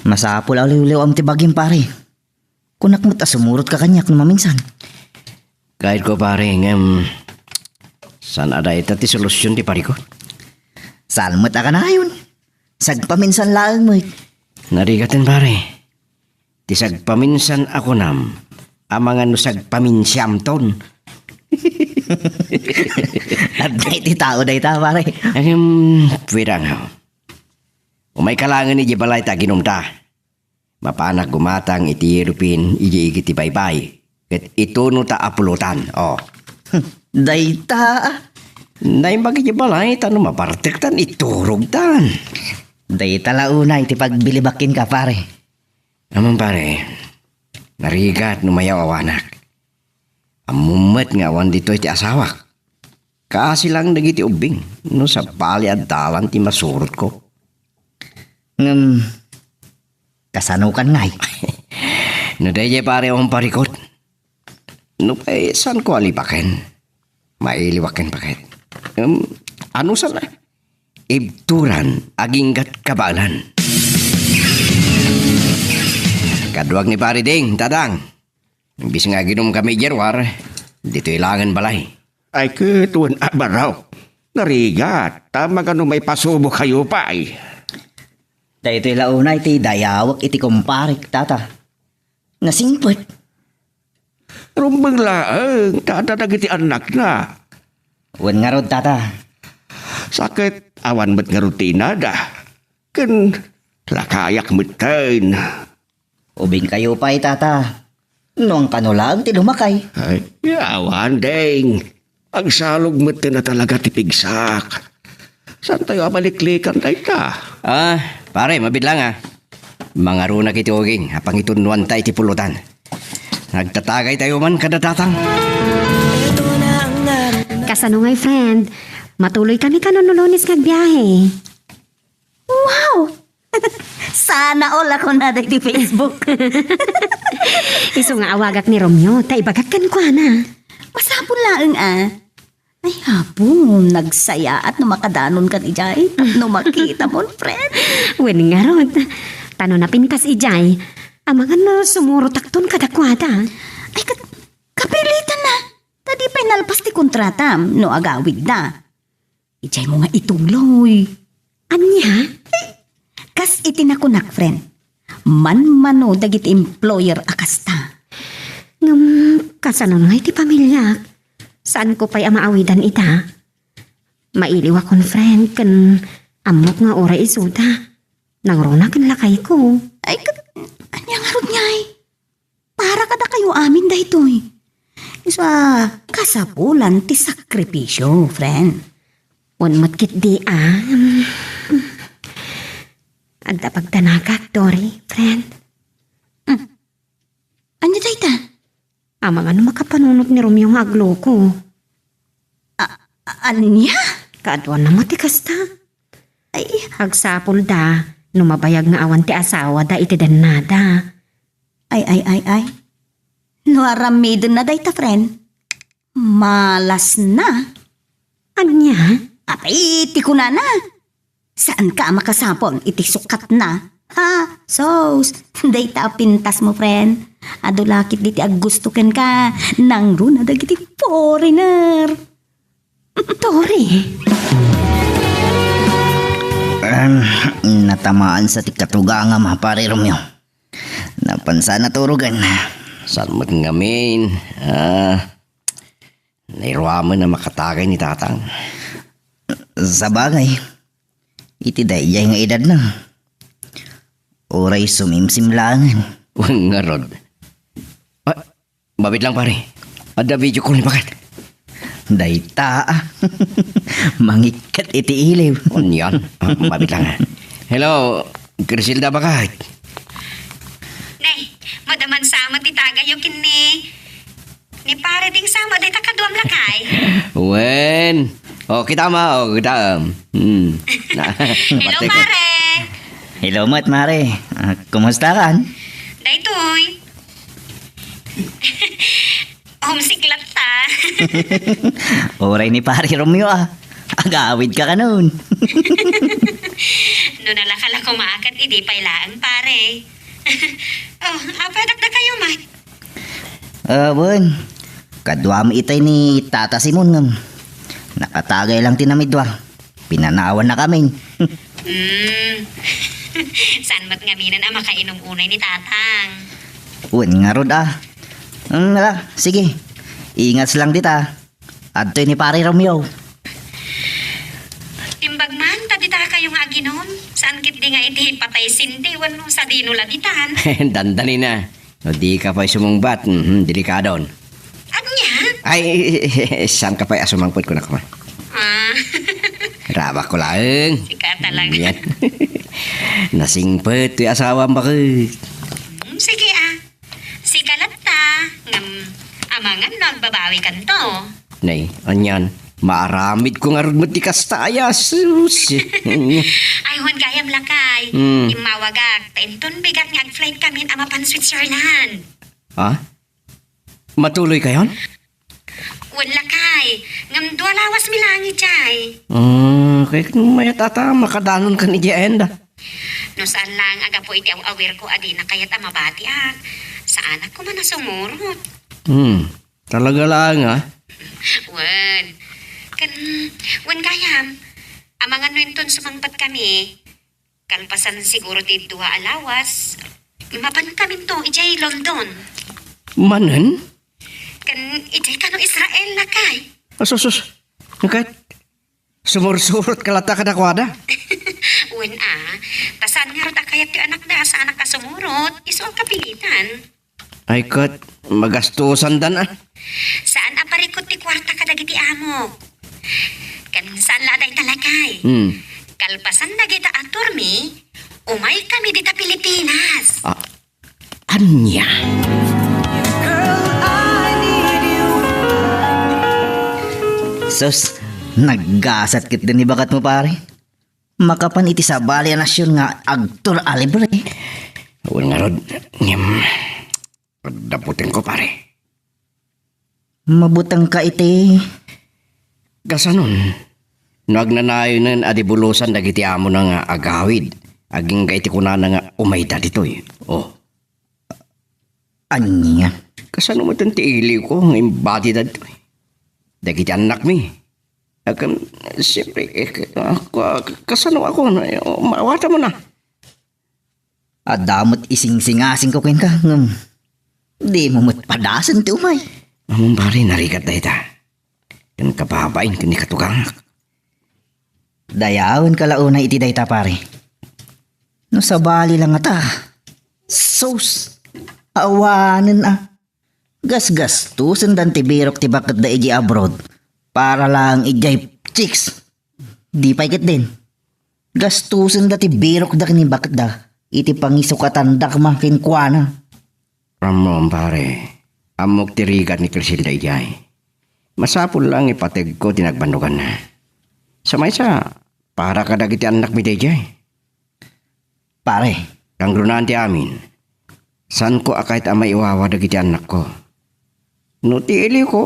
Masapul a liwliwam ti bagim, pare. Kunak met a sumurotka kaniak no maminsan. Kayatko, pare, ngem saan a dayta ti solusion ti parikot? Saan met a kanayon? Sagpaminsan laeng met. Narigaten, pare. Ti sagpaminsan a kunam, amangan no sagpaminsiamton. Adda iti tao dayta, pare. Agim, pwede nga. Umayka laengen idiay balay ta aginumta. Mapanak gumatang iti yellow pin idiay igid ti baybay. Ket itunota a pulotan, o. Dayta. Naimbag idiay balay ta no mabartektan, iturogtan. Dayta la unay ti pagbilibak kenka, pare. Ammom, pare, narigat no mayaw-awanak. Ammom met nga awan ditoy ti asawak. Kaasi lang dagiti ubbing no sabali a dalan ti masurotko. Ngem, kasanokan ngay? No daydiay, pare, awan parikot. Nupay saanko a libaken, mailiwaken paket. Em, anusan a? Ibturan, aginggat kabaelan. Kaduak ni Pare Ding, Tatang. Imbis nga aginom kami idiay ruar, ditoy laengen balay. Ay, ket wen a barok. Narigat, ta magano maipasubo kayo pay. Daytoy la unay ti dayawek iti kumparek, Tata. Nasingpet. Rumbeng laeng, ta adda dagiti annakna. Wen ngarud, Tata. Sa ket awan met ngarud ti inada. Ken lakayak metten. Ubingkayo pay, Tata. No, angkano laeng ti lumakay? Ay, awan, Ding. Agsalog metten a talaga ti pigsak. Saantayo a maliklikan dayta? Ah, pare, mabiit laeng, ah. Mangarunak iti uging a pangitunnoanta iti pulutan. Nagtatagaytayo man kada Tatang. Kasano ngay, friend? Matuloy kami kano no Lunes nga agbiahe? Wow! Sana all a kunada iti Facebook. Isu nga awagak ni Romeo, ta ibagak kenkuana. Masapul laeng a. Ay, Apo, nagsayaat no makadanonkan idiay, no makitamon, friend. Wen ngarud, ta no napintas idiay, amangan no sumurotakton kadakuada. Ay, kat-, kapilitan na. Ta di pay nalpas ti kontratam no agawidda. Idiaymo nga ituloy. Ania? Kas iti nakunak, friend, manmano dagiti employer a kasta. Ngem kasano ngay ti pamiliak? Saanko pay a maawidan ita? Mailiwakon, friend, ken ammok nga uray isuda, nangruna ken lakayko. Ay, ket ania ngarud ngay? Para kadakayo amin daytoy. Isu a kasapulan ti sakripisio, friend. Wen met ketdi a, mm, adda pagdanagak, Dory, friend. Mm. Ania dayta? Amangan no makapanunot ni Romeo nga agloko. A-, a-, ania? Kaaduanna met ti kasta. Ay. Agsapulda no mabayag nga awan ti asawada iti dennada. Ay, ay, ay, ay. No aramidenna dayta, friend, malasna. Ania? Apay, ti kunana. Saanka a makasapul iti sukatna. Ha? Sus, dayta a pintasmo, friend. Adu la ketdi ti aggusto kenka, nangruna dagiti foreigner. Tori. Em, natamaan sa ti katugangam, Pare Romeo. Napansa naturogan. Saan met ngamin? Ah, nairuamen a makatagay ni Tatang. Sabagay, iti daydiay nga edadna, uray sumimsim laengen. Wen ngarud. Ah, mabiit lang, pare. Adda video call ni Bakat. Dayta, ah. Mangikkat iti iliw. Anian? Ah, mabiit lang, ah. Hello, Griselda Bakat. Nay, madaman sa met ti tagayyo ken ni, ni Pare Ding sa met dayta kaduam lakay. Wen. O, kitam, ah. O, kitam. Hmm. Hello, pare. Hello met, mare. Ah, kumusta kan? Daytoy. Homesick latta. Uray ni Pare Romeo, ah. Agawidka kanon. No nalaka la koma ket idi pay laeng, pare. O, apay a dakdakayo met? Ah, wen. Kaduami itay ni Tata Simon ngem nakatagay lang ti namidua. Pinanawan na kamin. Hmm. Saan met ngaminen a makainom unay ni Tatang? Wen ngarud, ah. Hmm, ala, sige. Ingas lang dita. Adtoy ni Pare Romeo. Imbag man, ta dita kayo nga aginom. Saan ketdi nga iti patay senti wenno sadino la ditan? Dandani na. No dika pay sumungbat, mhm, delikadon. Ania? Ay, saan ka pay a sumangpet, kunak man? Ah. Rabak ko laeng. Sika talaga. Yan. Nasingpet ti asawam, bakit? Hmm, sige, ah. Sika latta, ngem amangan no agbabawi kanto. Nay, anian, maaramid ko ngarud met ti kasta, ay, asus. Ay, wen gayam lakay. Hmm. Immawagak, ta inton bigat nga ag-flight kamin a mapan Switzerland. Ha? Matuloy kayon? Wen lakay, ngem dua lawas mi langit jay. Hmm. Okay, mayat ata makadanon kan idiay ayan da. No saan laeng a gapu iti aw-awirko a dina kayat a mabatiak, saanak koma a sumurot. Hmm, talaga laeng, ah. Wen. Ken, wen gayam, amangan no inton sumangpetkami, kalpasan siguro ti dua a lawas, mapankaminto idiay London. Manen? Ken idiay kano Israel, lakay. Asus, sus. Ket sumursurot ka latta kadakuada? Wen a, ta saan ngarud a kayat ti anakda a saanak a sumurot, isu a kapilitan. Ay ket, magastusandan a. Saan a parikut ti kuarta kadagiti amok. Ken saan la a dayta, lakay. Hmm. Kalpasan dagita a tourmi, umaykami dita Pilipinas. Ah, ania? Sus, naggasat ketdin ni bagatmo, pare. Makapan iti sabali a nasion nga agtour a libre. Wen ngarud, ngem, daputenko, pare. Mabutengka iti. Kasanon, no agnanayonen a di bulosan dagiti amona nga agawid, agingga iti kunana nga umayda ditoy. Oh. Ania? Kasano met ti iliwko nga imbati dagitoy? Dagiti annakmi. Agam, siyempre, eh, ka-, ka-, kasano ako? Maawatanmo na. Adda met isingsingasingko kenka, ngem dimo met padasen ti umay. Ammom, pare, narigat dayta. Ken kababain ken ni katugangak. Dayawenka la unay iti dayta, pare. No sabali la ngata. Sus! Awanen a. Gasgastusendan ti birok ti baketda idiay abroad para laeng idiay chicks. Di pay ketdin. Gastusenda ti birokda ken ni baketda iti pangisukatanda koma kenkuana. Ammom, pare. Ammok ti rigat ni Criselda idiay. Masapul la nga ipategko ti nagbannoganna. Sa maysa, para kadagiti annakmi daydiay. Pare. Kangrunaan ti amin. Saanko a kayat a maiwawa dagiti annakko. No ti iliwko,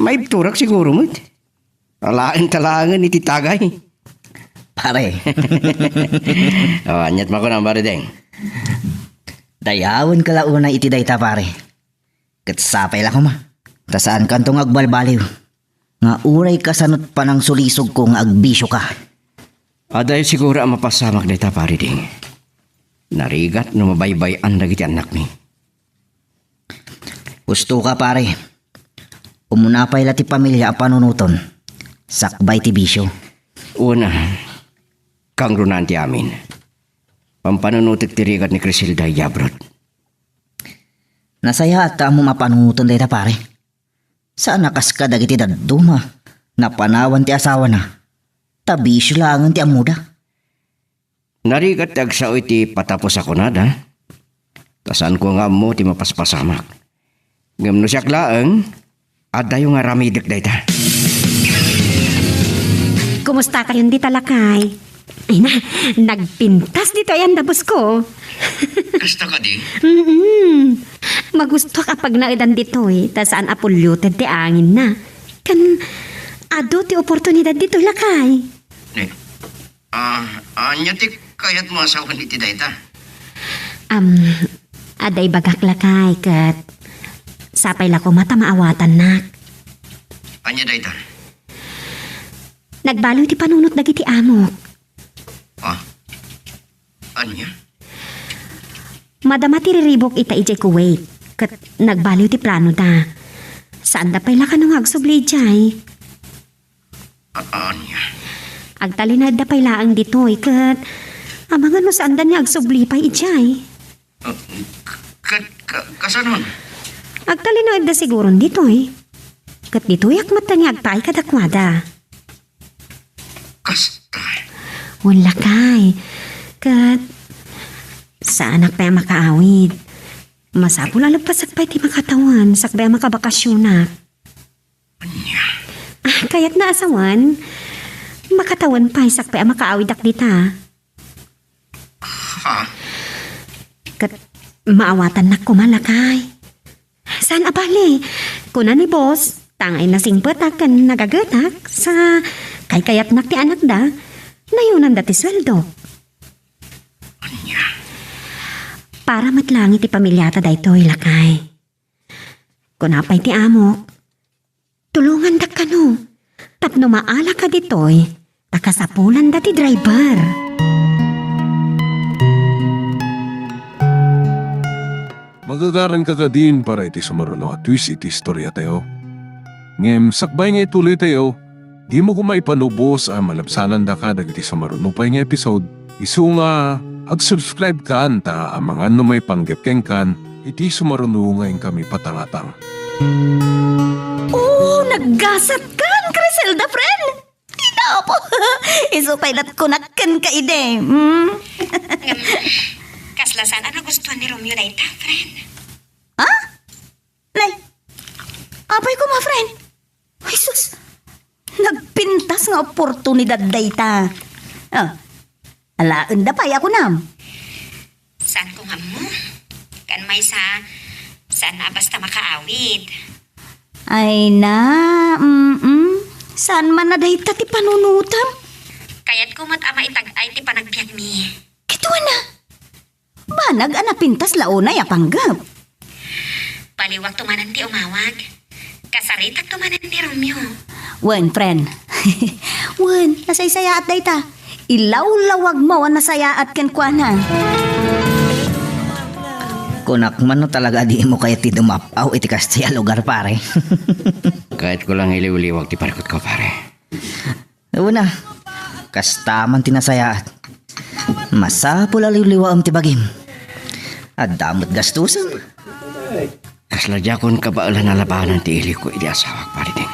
maibturak siguro met. Alaen ta laengen iti tagay. Pare. Oh, aniat makunam, pare Deng? Dayawenka la unay iti dayta, pare. Ket sapay la koma. Ta saankanto nga agbalbaliw. Nga uray kasanot panangsulisogko nga agbisioka. Adayo siguro a mapasamak dayta, pare Ding. Narigat no mabaybay-an dagiti annakmi. Husto ka, pare. Umuna pay la ti pamilia a panunoton. Sakbay ti bisio. Una, kangrunaan ti amin. Pampanunotek ti rigat ni Criselda idiay abroad. Nasayaat ta ammom a panunoton dayta, pare. Saan a kas kadagiti dadduma, napanawan ti asawana, ta bisio laengen ti ammoda. Narigat ti agsao iti patapos a kunada, ta saanko nga ammo ti mapaspasamak. Ngem no siak laeng, adayo nga aramidek dayta. Kumustakayon dita, lakay? Ay na, nagpintas ditoy andabus ko. Kasta kadi? Mm-mm. Magustuak a pagnaedan ditoy, ta saan a polluted ti anginna. Ken, adu ti oportunidad ditoy, lakay. Ne, ah, ania ti kayatmo a sawen iti dayta? Am, adda ibagak, lakay, ket sapay la koma ta maawatannak. Ania dayta? Nagbaliw ti panunot dagiti amok. Ah? Ania? Madama ti riribuk ita idiay Kuwait, ket nagbaliw ti planoda. Saanda pay la kano nga agsubli idiay. A-, ania? Agtalinaedda pay laeng ditoy, ket amangan no saanda nga agsubli pay idiay. Ah, k-, ket ka-, kasanon? Agtalinaedda siguron ditoy. Ket ditoyak met nga agpaay kadakuada. Kasta. Wen, lakay. Ket saanak pay a makaawid. Masapul a leppesek pay ti makatawen sakbay a makabakasionak. Ania? Ah, kayatna a sawen, makatawen pay sakbay a makaawidak dita. Ha? Ket maawatannak koma, lakay. Saan a bale? Kuna ni boss, tangay nasingpetak ken nagagetak, sa Kaykayatnak ti anakda, nayonanda ti sueldo. Para met laeng iti pamiliata daytoy, lakay. Kuna pay ti amok, tulongandak kano tapno maalaka ditoy ta kasapulanda ti driver. Magagaranka kadin para iti sumaruno a twist iti istoriatayo. Ngem sakbay nga ituloytayo, dimo koma ipanubos a malabsanandaka dagiti sumaruno pay nga episode, isu nga ag-subscribe kan ta amangan no maipanggep kenkan iti sumaruno nga inkami patangatang. Oh, naggasat kan, Criselda, friend! Inapo! Isu pay lat kunak kenka idi. Hmm? Ngem, kasla saan a nagustuan ni Romeo dayta, friend? Ha? Nay, apay koma, friend? Ay, sus! Nagpintas nga oportunidad dayta. Ah, alaenda pay a kunam. Saan ko nga ammo? Kan maysa, saan a basta makaawid. Ay na, mm-mm. Saan man a dayta ti panunutam? Kayat ko met a maitag-ay ti panagbiagmi. Kituan na. Banag a napintas la unay a panggep. Baliwakto manen ti umawag. Kasaritakto manen ni Romeo. Wen, friend. Wen, nasaysayaat dayta. Ilawlawagmo a nasayaat kenkuana. Kunak man no talaga a dimo kayat ti dumap-aw iti kasta a lugar, pare. Kayatko lang iliwliwag ti parikutko, pare. Una, kasta man ti nasayaat. Masapul a liwliwaem ti bagim. Adda met gastusem. Kasla diakon kabaelan a labanan ti iliwko iti asawak, pare Ding.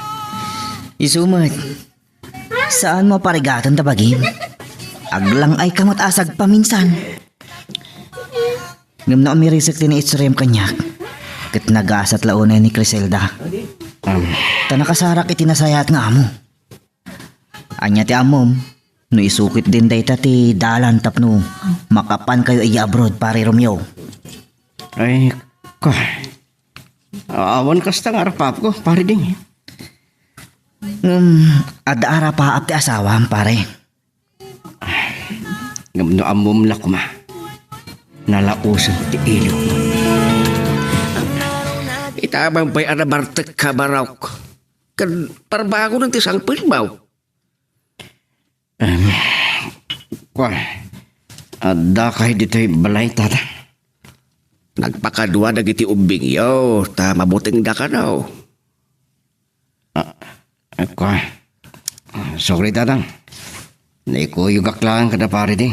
Isu met, saanmo a parigaten ta bagim. Aglang-ayka met a sagpaminsan. Ngem no umirisek ti naistoryaem kaniak, ket nagasat la unay ni Criselda. Am. Ta nakasarak iti nasayaat nga amo. Ania ti ammom no isu ketdin dayta ti dalan tapno makapankayo idiay abroad, pare Romeo? Ay, ka. Awan kasta nga arapapko, pare Ding. Ngem, adda arapaap ti asawam, pare. Ngem no ammom la koma, nalausem ti iliw. Itamang pay a nabartekka, Barok. Ken parbangonen ti sangpetmo. Em, kua, adda kay ditoy balay, tata? Nagpakadua dagiti ubbingyo, ta mabutengda kano. Ah, ah, kua. Ah, sorry, tata. Naikuyogak laeng kada pare Ding.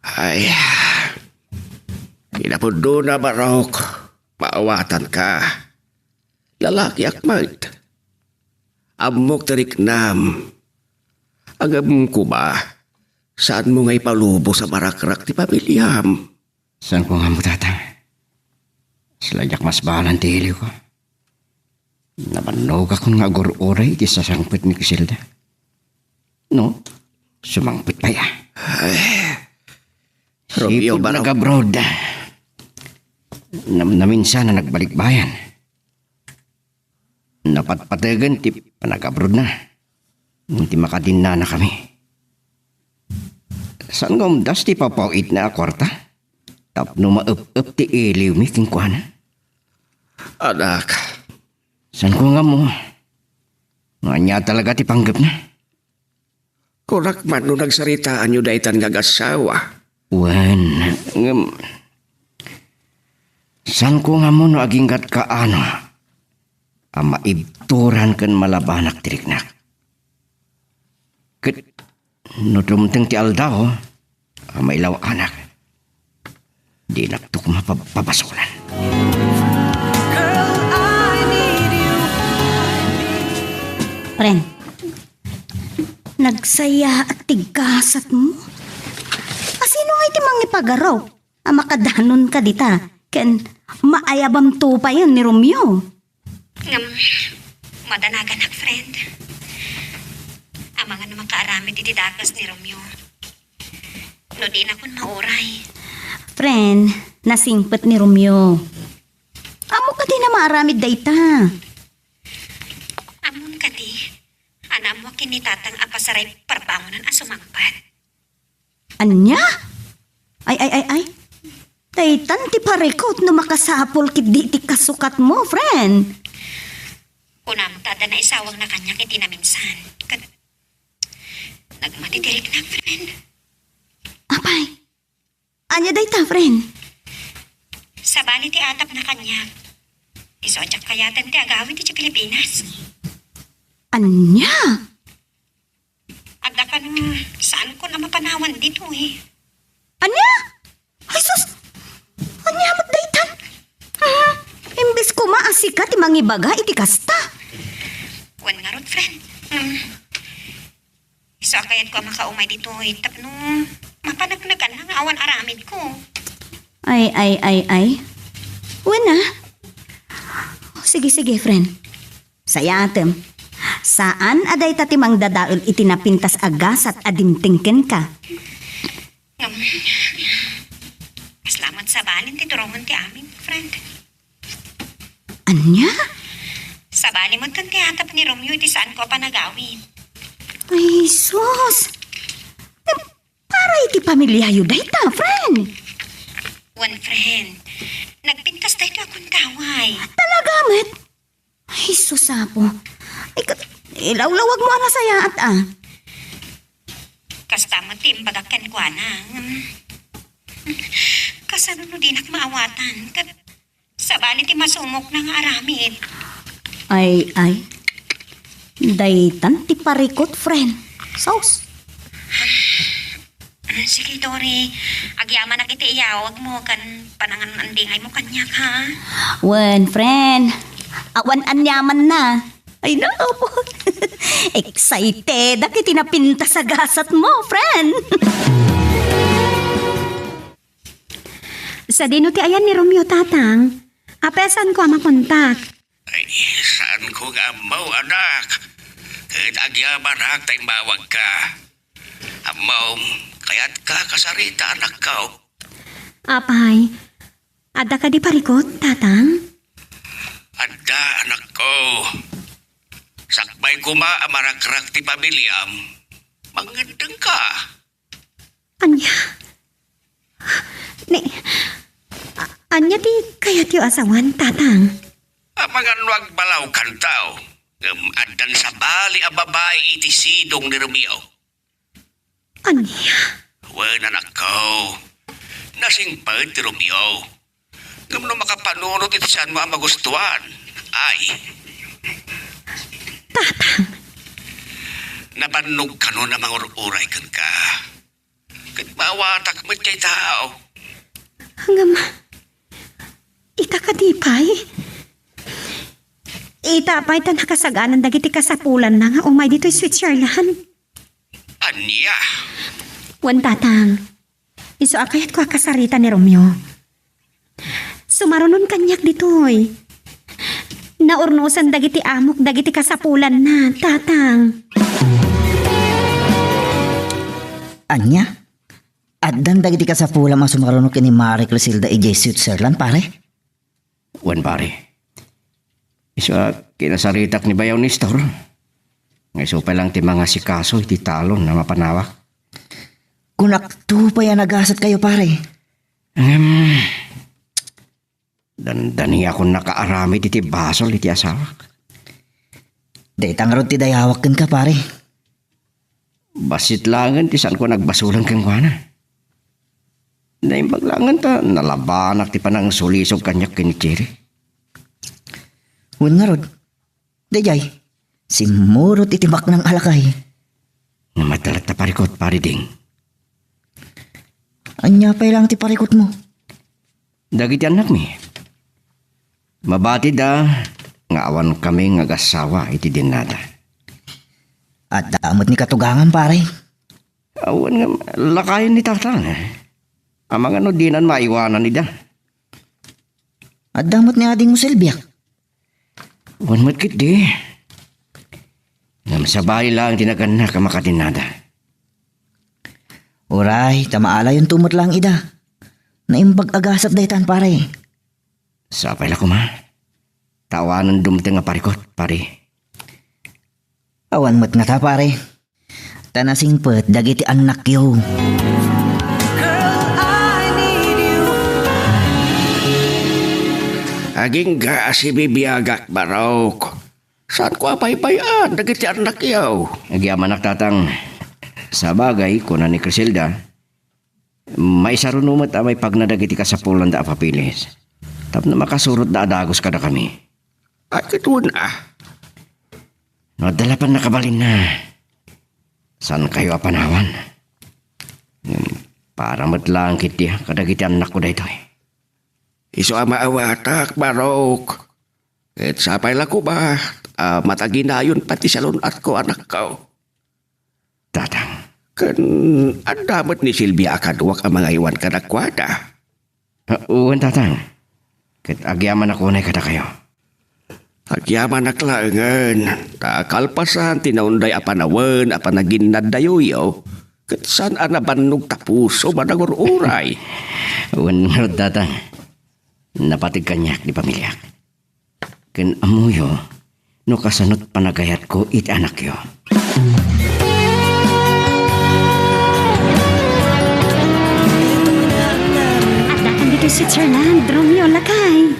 Ay, kinapudno na, Barok. Maawatanka. Lalakiak met. Ammok ti riknam. Ngem koma, saanmo nga ipalubos a marakrak ti pamiliam. Saan ko nga ammo, tata? Sila diak masbalan ti iliwko. Nabannogakon nga agur-uray iti sasangpet ni Criselda. No? Sumangpet pay a. Ay, Romeo, sipud Barok. Nag-abroad. Nam-, naminsan a nagbalikbayan. Napatpategen ti panag-abroadna. Ti makadinnanakami. Saan nga umdas ti papaw-itna a kuarta? Tapno maep-ep ti iliwmi kenkuana. Anak. Saan ko nga ammo? Ania talaga ti panggepna? Kunak man no nagsaritaanyo daytan nga agassawa. Wen, ngem, saan ko nga ammo no aginggatka ano a maibturan ken malabanak ti riknak. Ket no dumteng ti aldaw a mailaw-anak, dinakto koma pab-, pabasolan. Friend, nagsayaat ti gasatmo? Asino ngay ti mangipagarup a makadanonka dita ken maayabamto payen ni Romeo? Ngem, madanaganak, friend. Amangan no makaaramid iti dakes ni Romeo. No dinakon mauray. Friend, nasingpet ni Romeo. Ammo kadi na maaramid dayta? Ammon kadi, a naammoak ken ni Tatang a pas saray parbangonan a sumangpet. Ania? Ay, ay, ay, ay. Daytan ti parikut no makasapul ketdi ti kasukatmo, friend. Kunam ta adda naisawangna kaniak iti naminsan. Ket nagmatitiriknak, friend. Apay, ania dayta, friend? Sabali ti atapna kaniak, isu a diak kayaten ti agawid iti Pilipinas. Ania? Adda kano, saankon a mapanawan ditoy. Ania? Ay, sus! Ania met daytan? Ah, imbes koma a sika ti mangibaga iti kasta. Wen ngarud, friend. Hmm. Isu a kayatko a makaumay ditoy tapno mapaneknekanna nga awan aramidko. Ay, ay, ay, ay. Wen a. Sige, sige, friend. Sayatem. Saan a dayta ti mangdadael iti napintas a gasat a dimteng kenka. Ngem, kasla met sabali ti durongem ti amin, friend. Ania? Sabali met ken ti atap ni Romeo iti saanko a panagawid. Ay, sus! Ngem, para iti pamiliayo dayta, friend. Wen, friend. Nagpintas daytoy a kuntaway. Talaga met? Ay, sus, Apo. Ay, ket ilawlawagmo a nasayaat, a. Kasta met ti imbagak kenkuana. Ngem, kasano no dinak maawatan? Ket sabali ti masumokna nga aramid. Ay, ay. Daytan ti parikut, friend. Sus. Ah, sige, Tori. Agyamanak iti iyawagmo ken panangan-andingaymo kaniak, ha? Wen, friend. Awan aniamanna. Ay, nako. Excited ak iti napintas a gasatmo, friend. Sadino ti ayan ni Romeo, Tatang? Apay a saanko a makontak? Ay, saanko nga ammo, anak. Ket agyamanak ta immawagka. Ammom, kayatka a kasarita, anakko. Apay, adda kadi parikut, Tatang? Adda, anakko. Sakbay koma a marakrak ti pamiliam, mangeddengka. Ania? Ni, a-, ania ti kayatyo a sawen, Tatang? Amangan no agbalawkanto, ngem addan sabali a babai iti sidong ni Romeo. Ania? Wen, anakko, nasingpet ti Romeo. Ngem no makapanunot iti saanmo a magustuan, ay. Tatang. Nabannog kanon a mangur-uray kenka. Ket maawatak met diay tao. Ngem, ita kadi pay? Ita pay ta nakasaganan dagiti kasapulanna nga umay ditoy Switzerland? Ania? Wen, Tatang. Isu a kayatko a kasarita ni Romeo. Sumarunon kaniak ditoy. Naurnosan dagiti amok dagiti kasapulanna, Tatang. Ania? Addan dagiti kasapulam a sumaruno ken ni Mare Criselda idiay Switzerland, pare? Wen, pare. Isu a kinasaritak ni Bayaw Nestor. Nga isu pay lang ti mangasikaso iti talon a mapanawak. Kunakto pay a nagasatkayo, pare. Ngem, dandaniakon nakaaramid iti basol iti asawak. Dayta ngarud ti dayawak kenka, pare. Bassit laengen ti saanko a nagbasolen kenkuana. Naimbag laengen ta nalabanak ti panangsulisog kaniak ken ni Cherry. Wen ngarud, daydiay, simmurot iti maknang a lakay. Namatay latta parikut, Pare Ding. Ania pay lang ti parikutmo? Dagiti annakmi, mabatida nga awankami nga agassawa iti dinnada. Adda met ni katugangam, pare. Awan nga lakayen ni Tatang. Amangan no dinan maiwanan ida. Adda met ni adingmo Silvia. Wen met ketdi. Ngem sabali laeng ti nagannak a makadinnada. Uray, ta maalayonto met laeng ida. Naimbag a gasat daytan, pare. Sapay la koma. Ta awanen dumteng a parikut, pare. Awan met ngata, pare. ta nasingpet dagiti annakyo. Agingga a sibibiagak, Barok. Saanko a baybay-an dagiti annakyo? Agyamanak, Tatang. Sabagay, kuna ni Criselda, maisaruno met a maipagna dagiti kasapulanda a papeles tapno makasurotda a dagus kadakami. Ay, ket wen a. No adda la pannakabalinna, saankayo a panawan? Ngem para met laeng ketdi kadagiti annakko daytoy. Isu a maawatak, Barok. Ket sapay la koma a mataginayon pay ti salun-atko, anakko. Tatang. Ken adda met ni Silvia a kaduak a mangaywan kadakuada. Ah, wen, Tatang. Ket agyamanak unay kadakayo. Agyamanak laengen, ta kalpasan ti naunday a panawen a panaginnaddayoyo, ket saan a nabannog ta pusom a nangur-uray. Wen ngarud, Tatang. Napatig kaniak ti pamiliak. Ken ammoyo no kasano't panagayatko iti anakyo. Adda kan ditoy Switzerland, Romeo, lakay.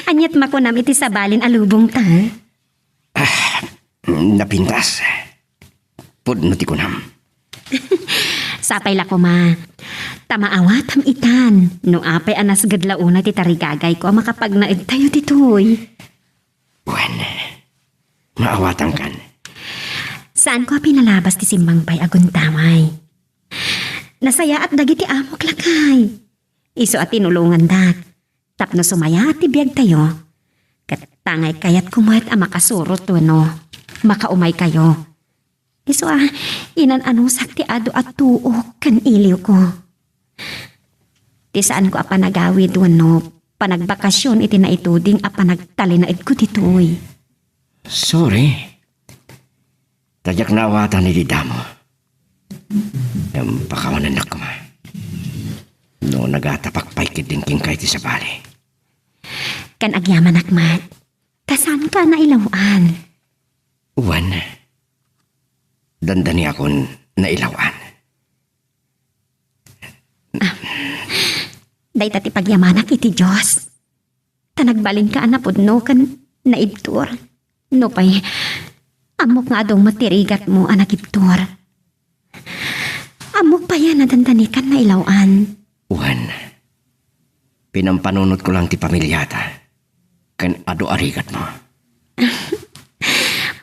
Ania't makunam iti sabalin a lubongta? Ah, napintas. Pudno ti kunam. Sapay la koma. Ta maawatam itan, no apay a nasged la unay ti tarigagayko a makapagnaedtayo ditoy. Wen, maawatankan. Saanko a pinalabas ti simmangpay a gundaway. Nasayaat dagiti amok, lakay. Isu a tinulongandak tapno sumayaat ti biagtayo. Ket tangay kayatko met a makasurot wenno makaumaykayo. Isu a inan-anusak ti adu a tuok ken iliwko. Ti saanko a panagawid wenno panagbakasyon iti naituding a panagtalinaedko ditoy. Sorry. Ta diak naawatan iti damo. Ngem pakawanennak koma. No nagatapak pay ketdin kenka iti sabali. Ken agyamanak met, ta saanka a nailaw-an. Wen, dandaniakon nailaw-an. Dayta ti pagyamanak iti Dios. Ta nagbalinka a napudno ken naibtur. Nupay, ammok nga adu met ti rigatmo a nagibtur. Ammok pay a nadandanikan nailaw-an. Wen, pinampanunotko lang ti pamiliata ken adu a rigatmo.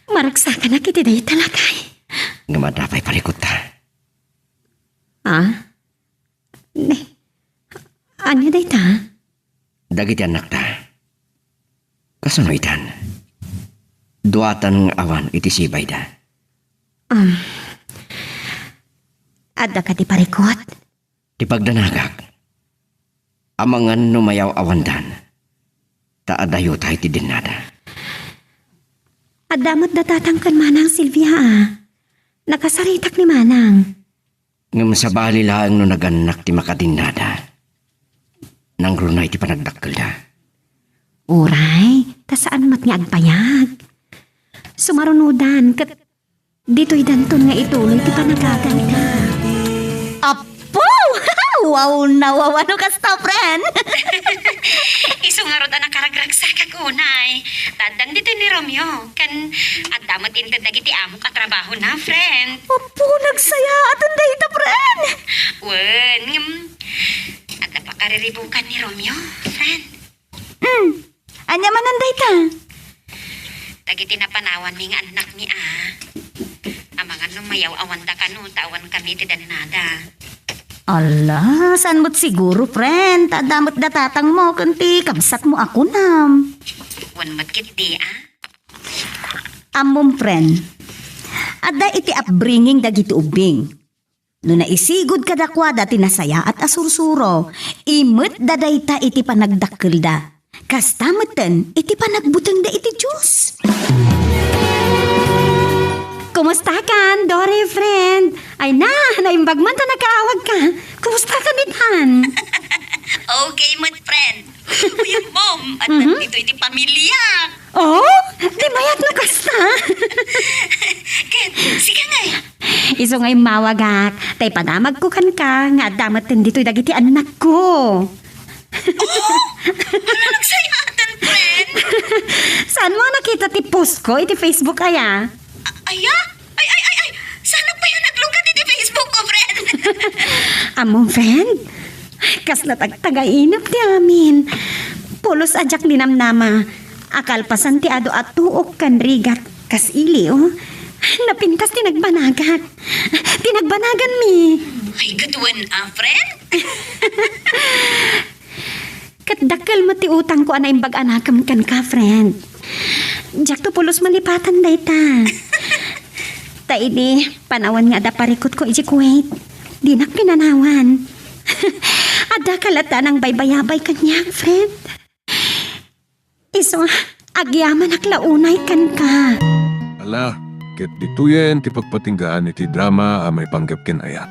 Maragsakanak iti dayta, lakay. Ngem adda pay parikutta. Ah? Ne, ania dayta? Dagiti annakta. Kasano itan? Duatan nga awan iti sibayda. Um, adda kadi parikut? Ti pagdanagak, amangan no mayaw-awandan, ta adayota iti dennada. Adda met da tatang ken manang Silvia a. Nakasaritak ni manang. Ngem sabali laeng no nagannak ti makadennada. Nangruna iti panagdakkelda. Uray, ta saan met nga agbayag. Sumarunodan ket ditoy danton nga ituloy ti panagagayda. Apo! Wow, nawawa no kasta, friend! Isu ngarud a nakaragragsakak unay. Taddang ditoy ni Romeo. Ken adda met inted dagiti amok a trabahona, friend. Apo, nagsayaaten dayta, friend! Wen, ngem, adda pakariribukan ni Romeo, friend. Hmm, ania manen dayta? Dagiti napanawanmi nga annakmi a. Amangan no mayaw-awanda kano ta awankami ti dennada. Ala, saan met siguro, friend? Ta adda met da tatangmo ken ti kabsatmo a kunam. Wen met ketdi a. Ammom, friend, adda iti upbringing dagiti ubbing. No naisigud kadakuada ti nasayaat a sursuro, imetda dayta iti panagdakkelda. Kasta metten iti panagbutengda iti Dios. Kumustakan, Dory, friend? Ay na, naimbag man ta nakaawagka. Kumustakan itan? Okay met, friend. Uy, Mom, adda Mhm. ditoy ti pamiliak. Oh, di mayat no kasta? Kay Sige ngay. Isu nga immawagak, ta ipadamagko kenka nga adda metten ditoy dagiti annakko. Oh, hala, nagsayatan, friend. Saan mo nakita ti post ko iti Facebook aya? A-, aya? Ay, ay, ay, ay! Saan pa yung naglukat iti Facebook ko, friend? Amo, friend? Kasla tagtagainep ti amin. Pulos a diak linamnama. Akalpasan ti adu a tuok ken rigat kas ili, oh. Napintas ti nagbanagak. Ti nagbanaganmi. Ay, kaduan a, friend? Ket dakkel met ti utangko a naimbag a nakem kenka, friend. Diakto pulos malipatan dayta. Ta idi panawen nga adda parikutko iti Kuwait, dinak pinanawan. Adda ka latta nang baybayabay kaniak, friend. Isu, agyamanak la unay kenka. Ala, ket ditoyen ti pagpatinggaan iti drama a maipanggep ken aya.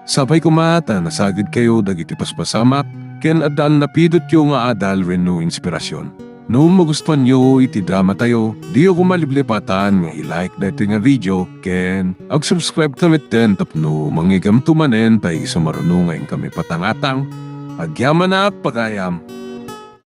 Sapay koma ta nasagidkayo dagiti paspasamak ken adda a napidotyo nga adal wenno inspirasyon. No magustuanyo iti dramatayo, diyo koma liplipatan nga i-like daytoy nga video ken ag-subscribe ta metten tapno mangigamto manen ta isu maruno nga inkami patangatang. Agyamanak, pagayam.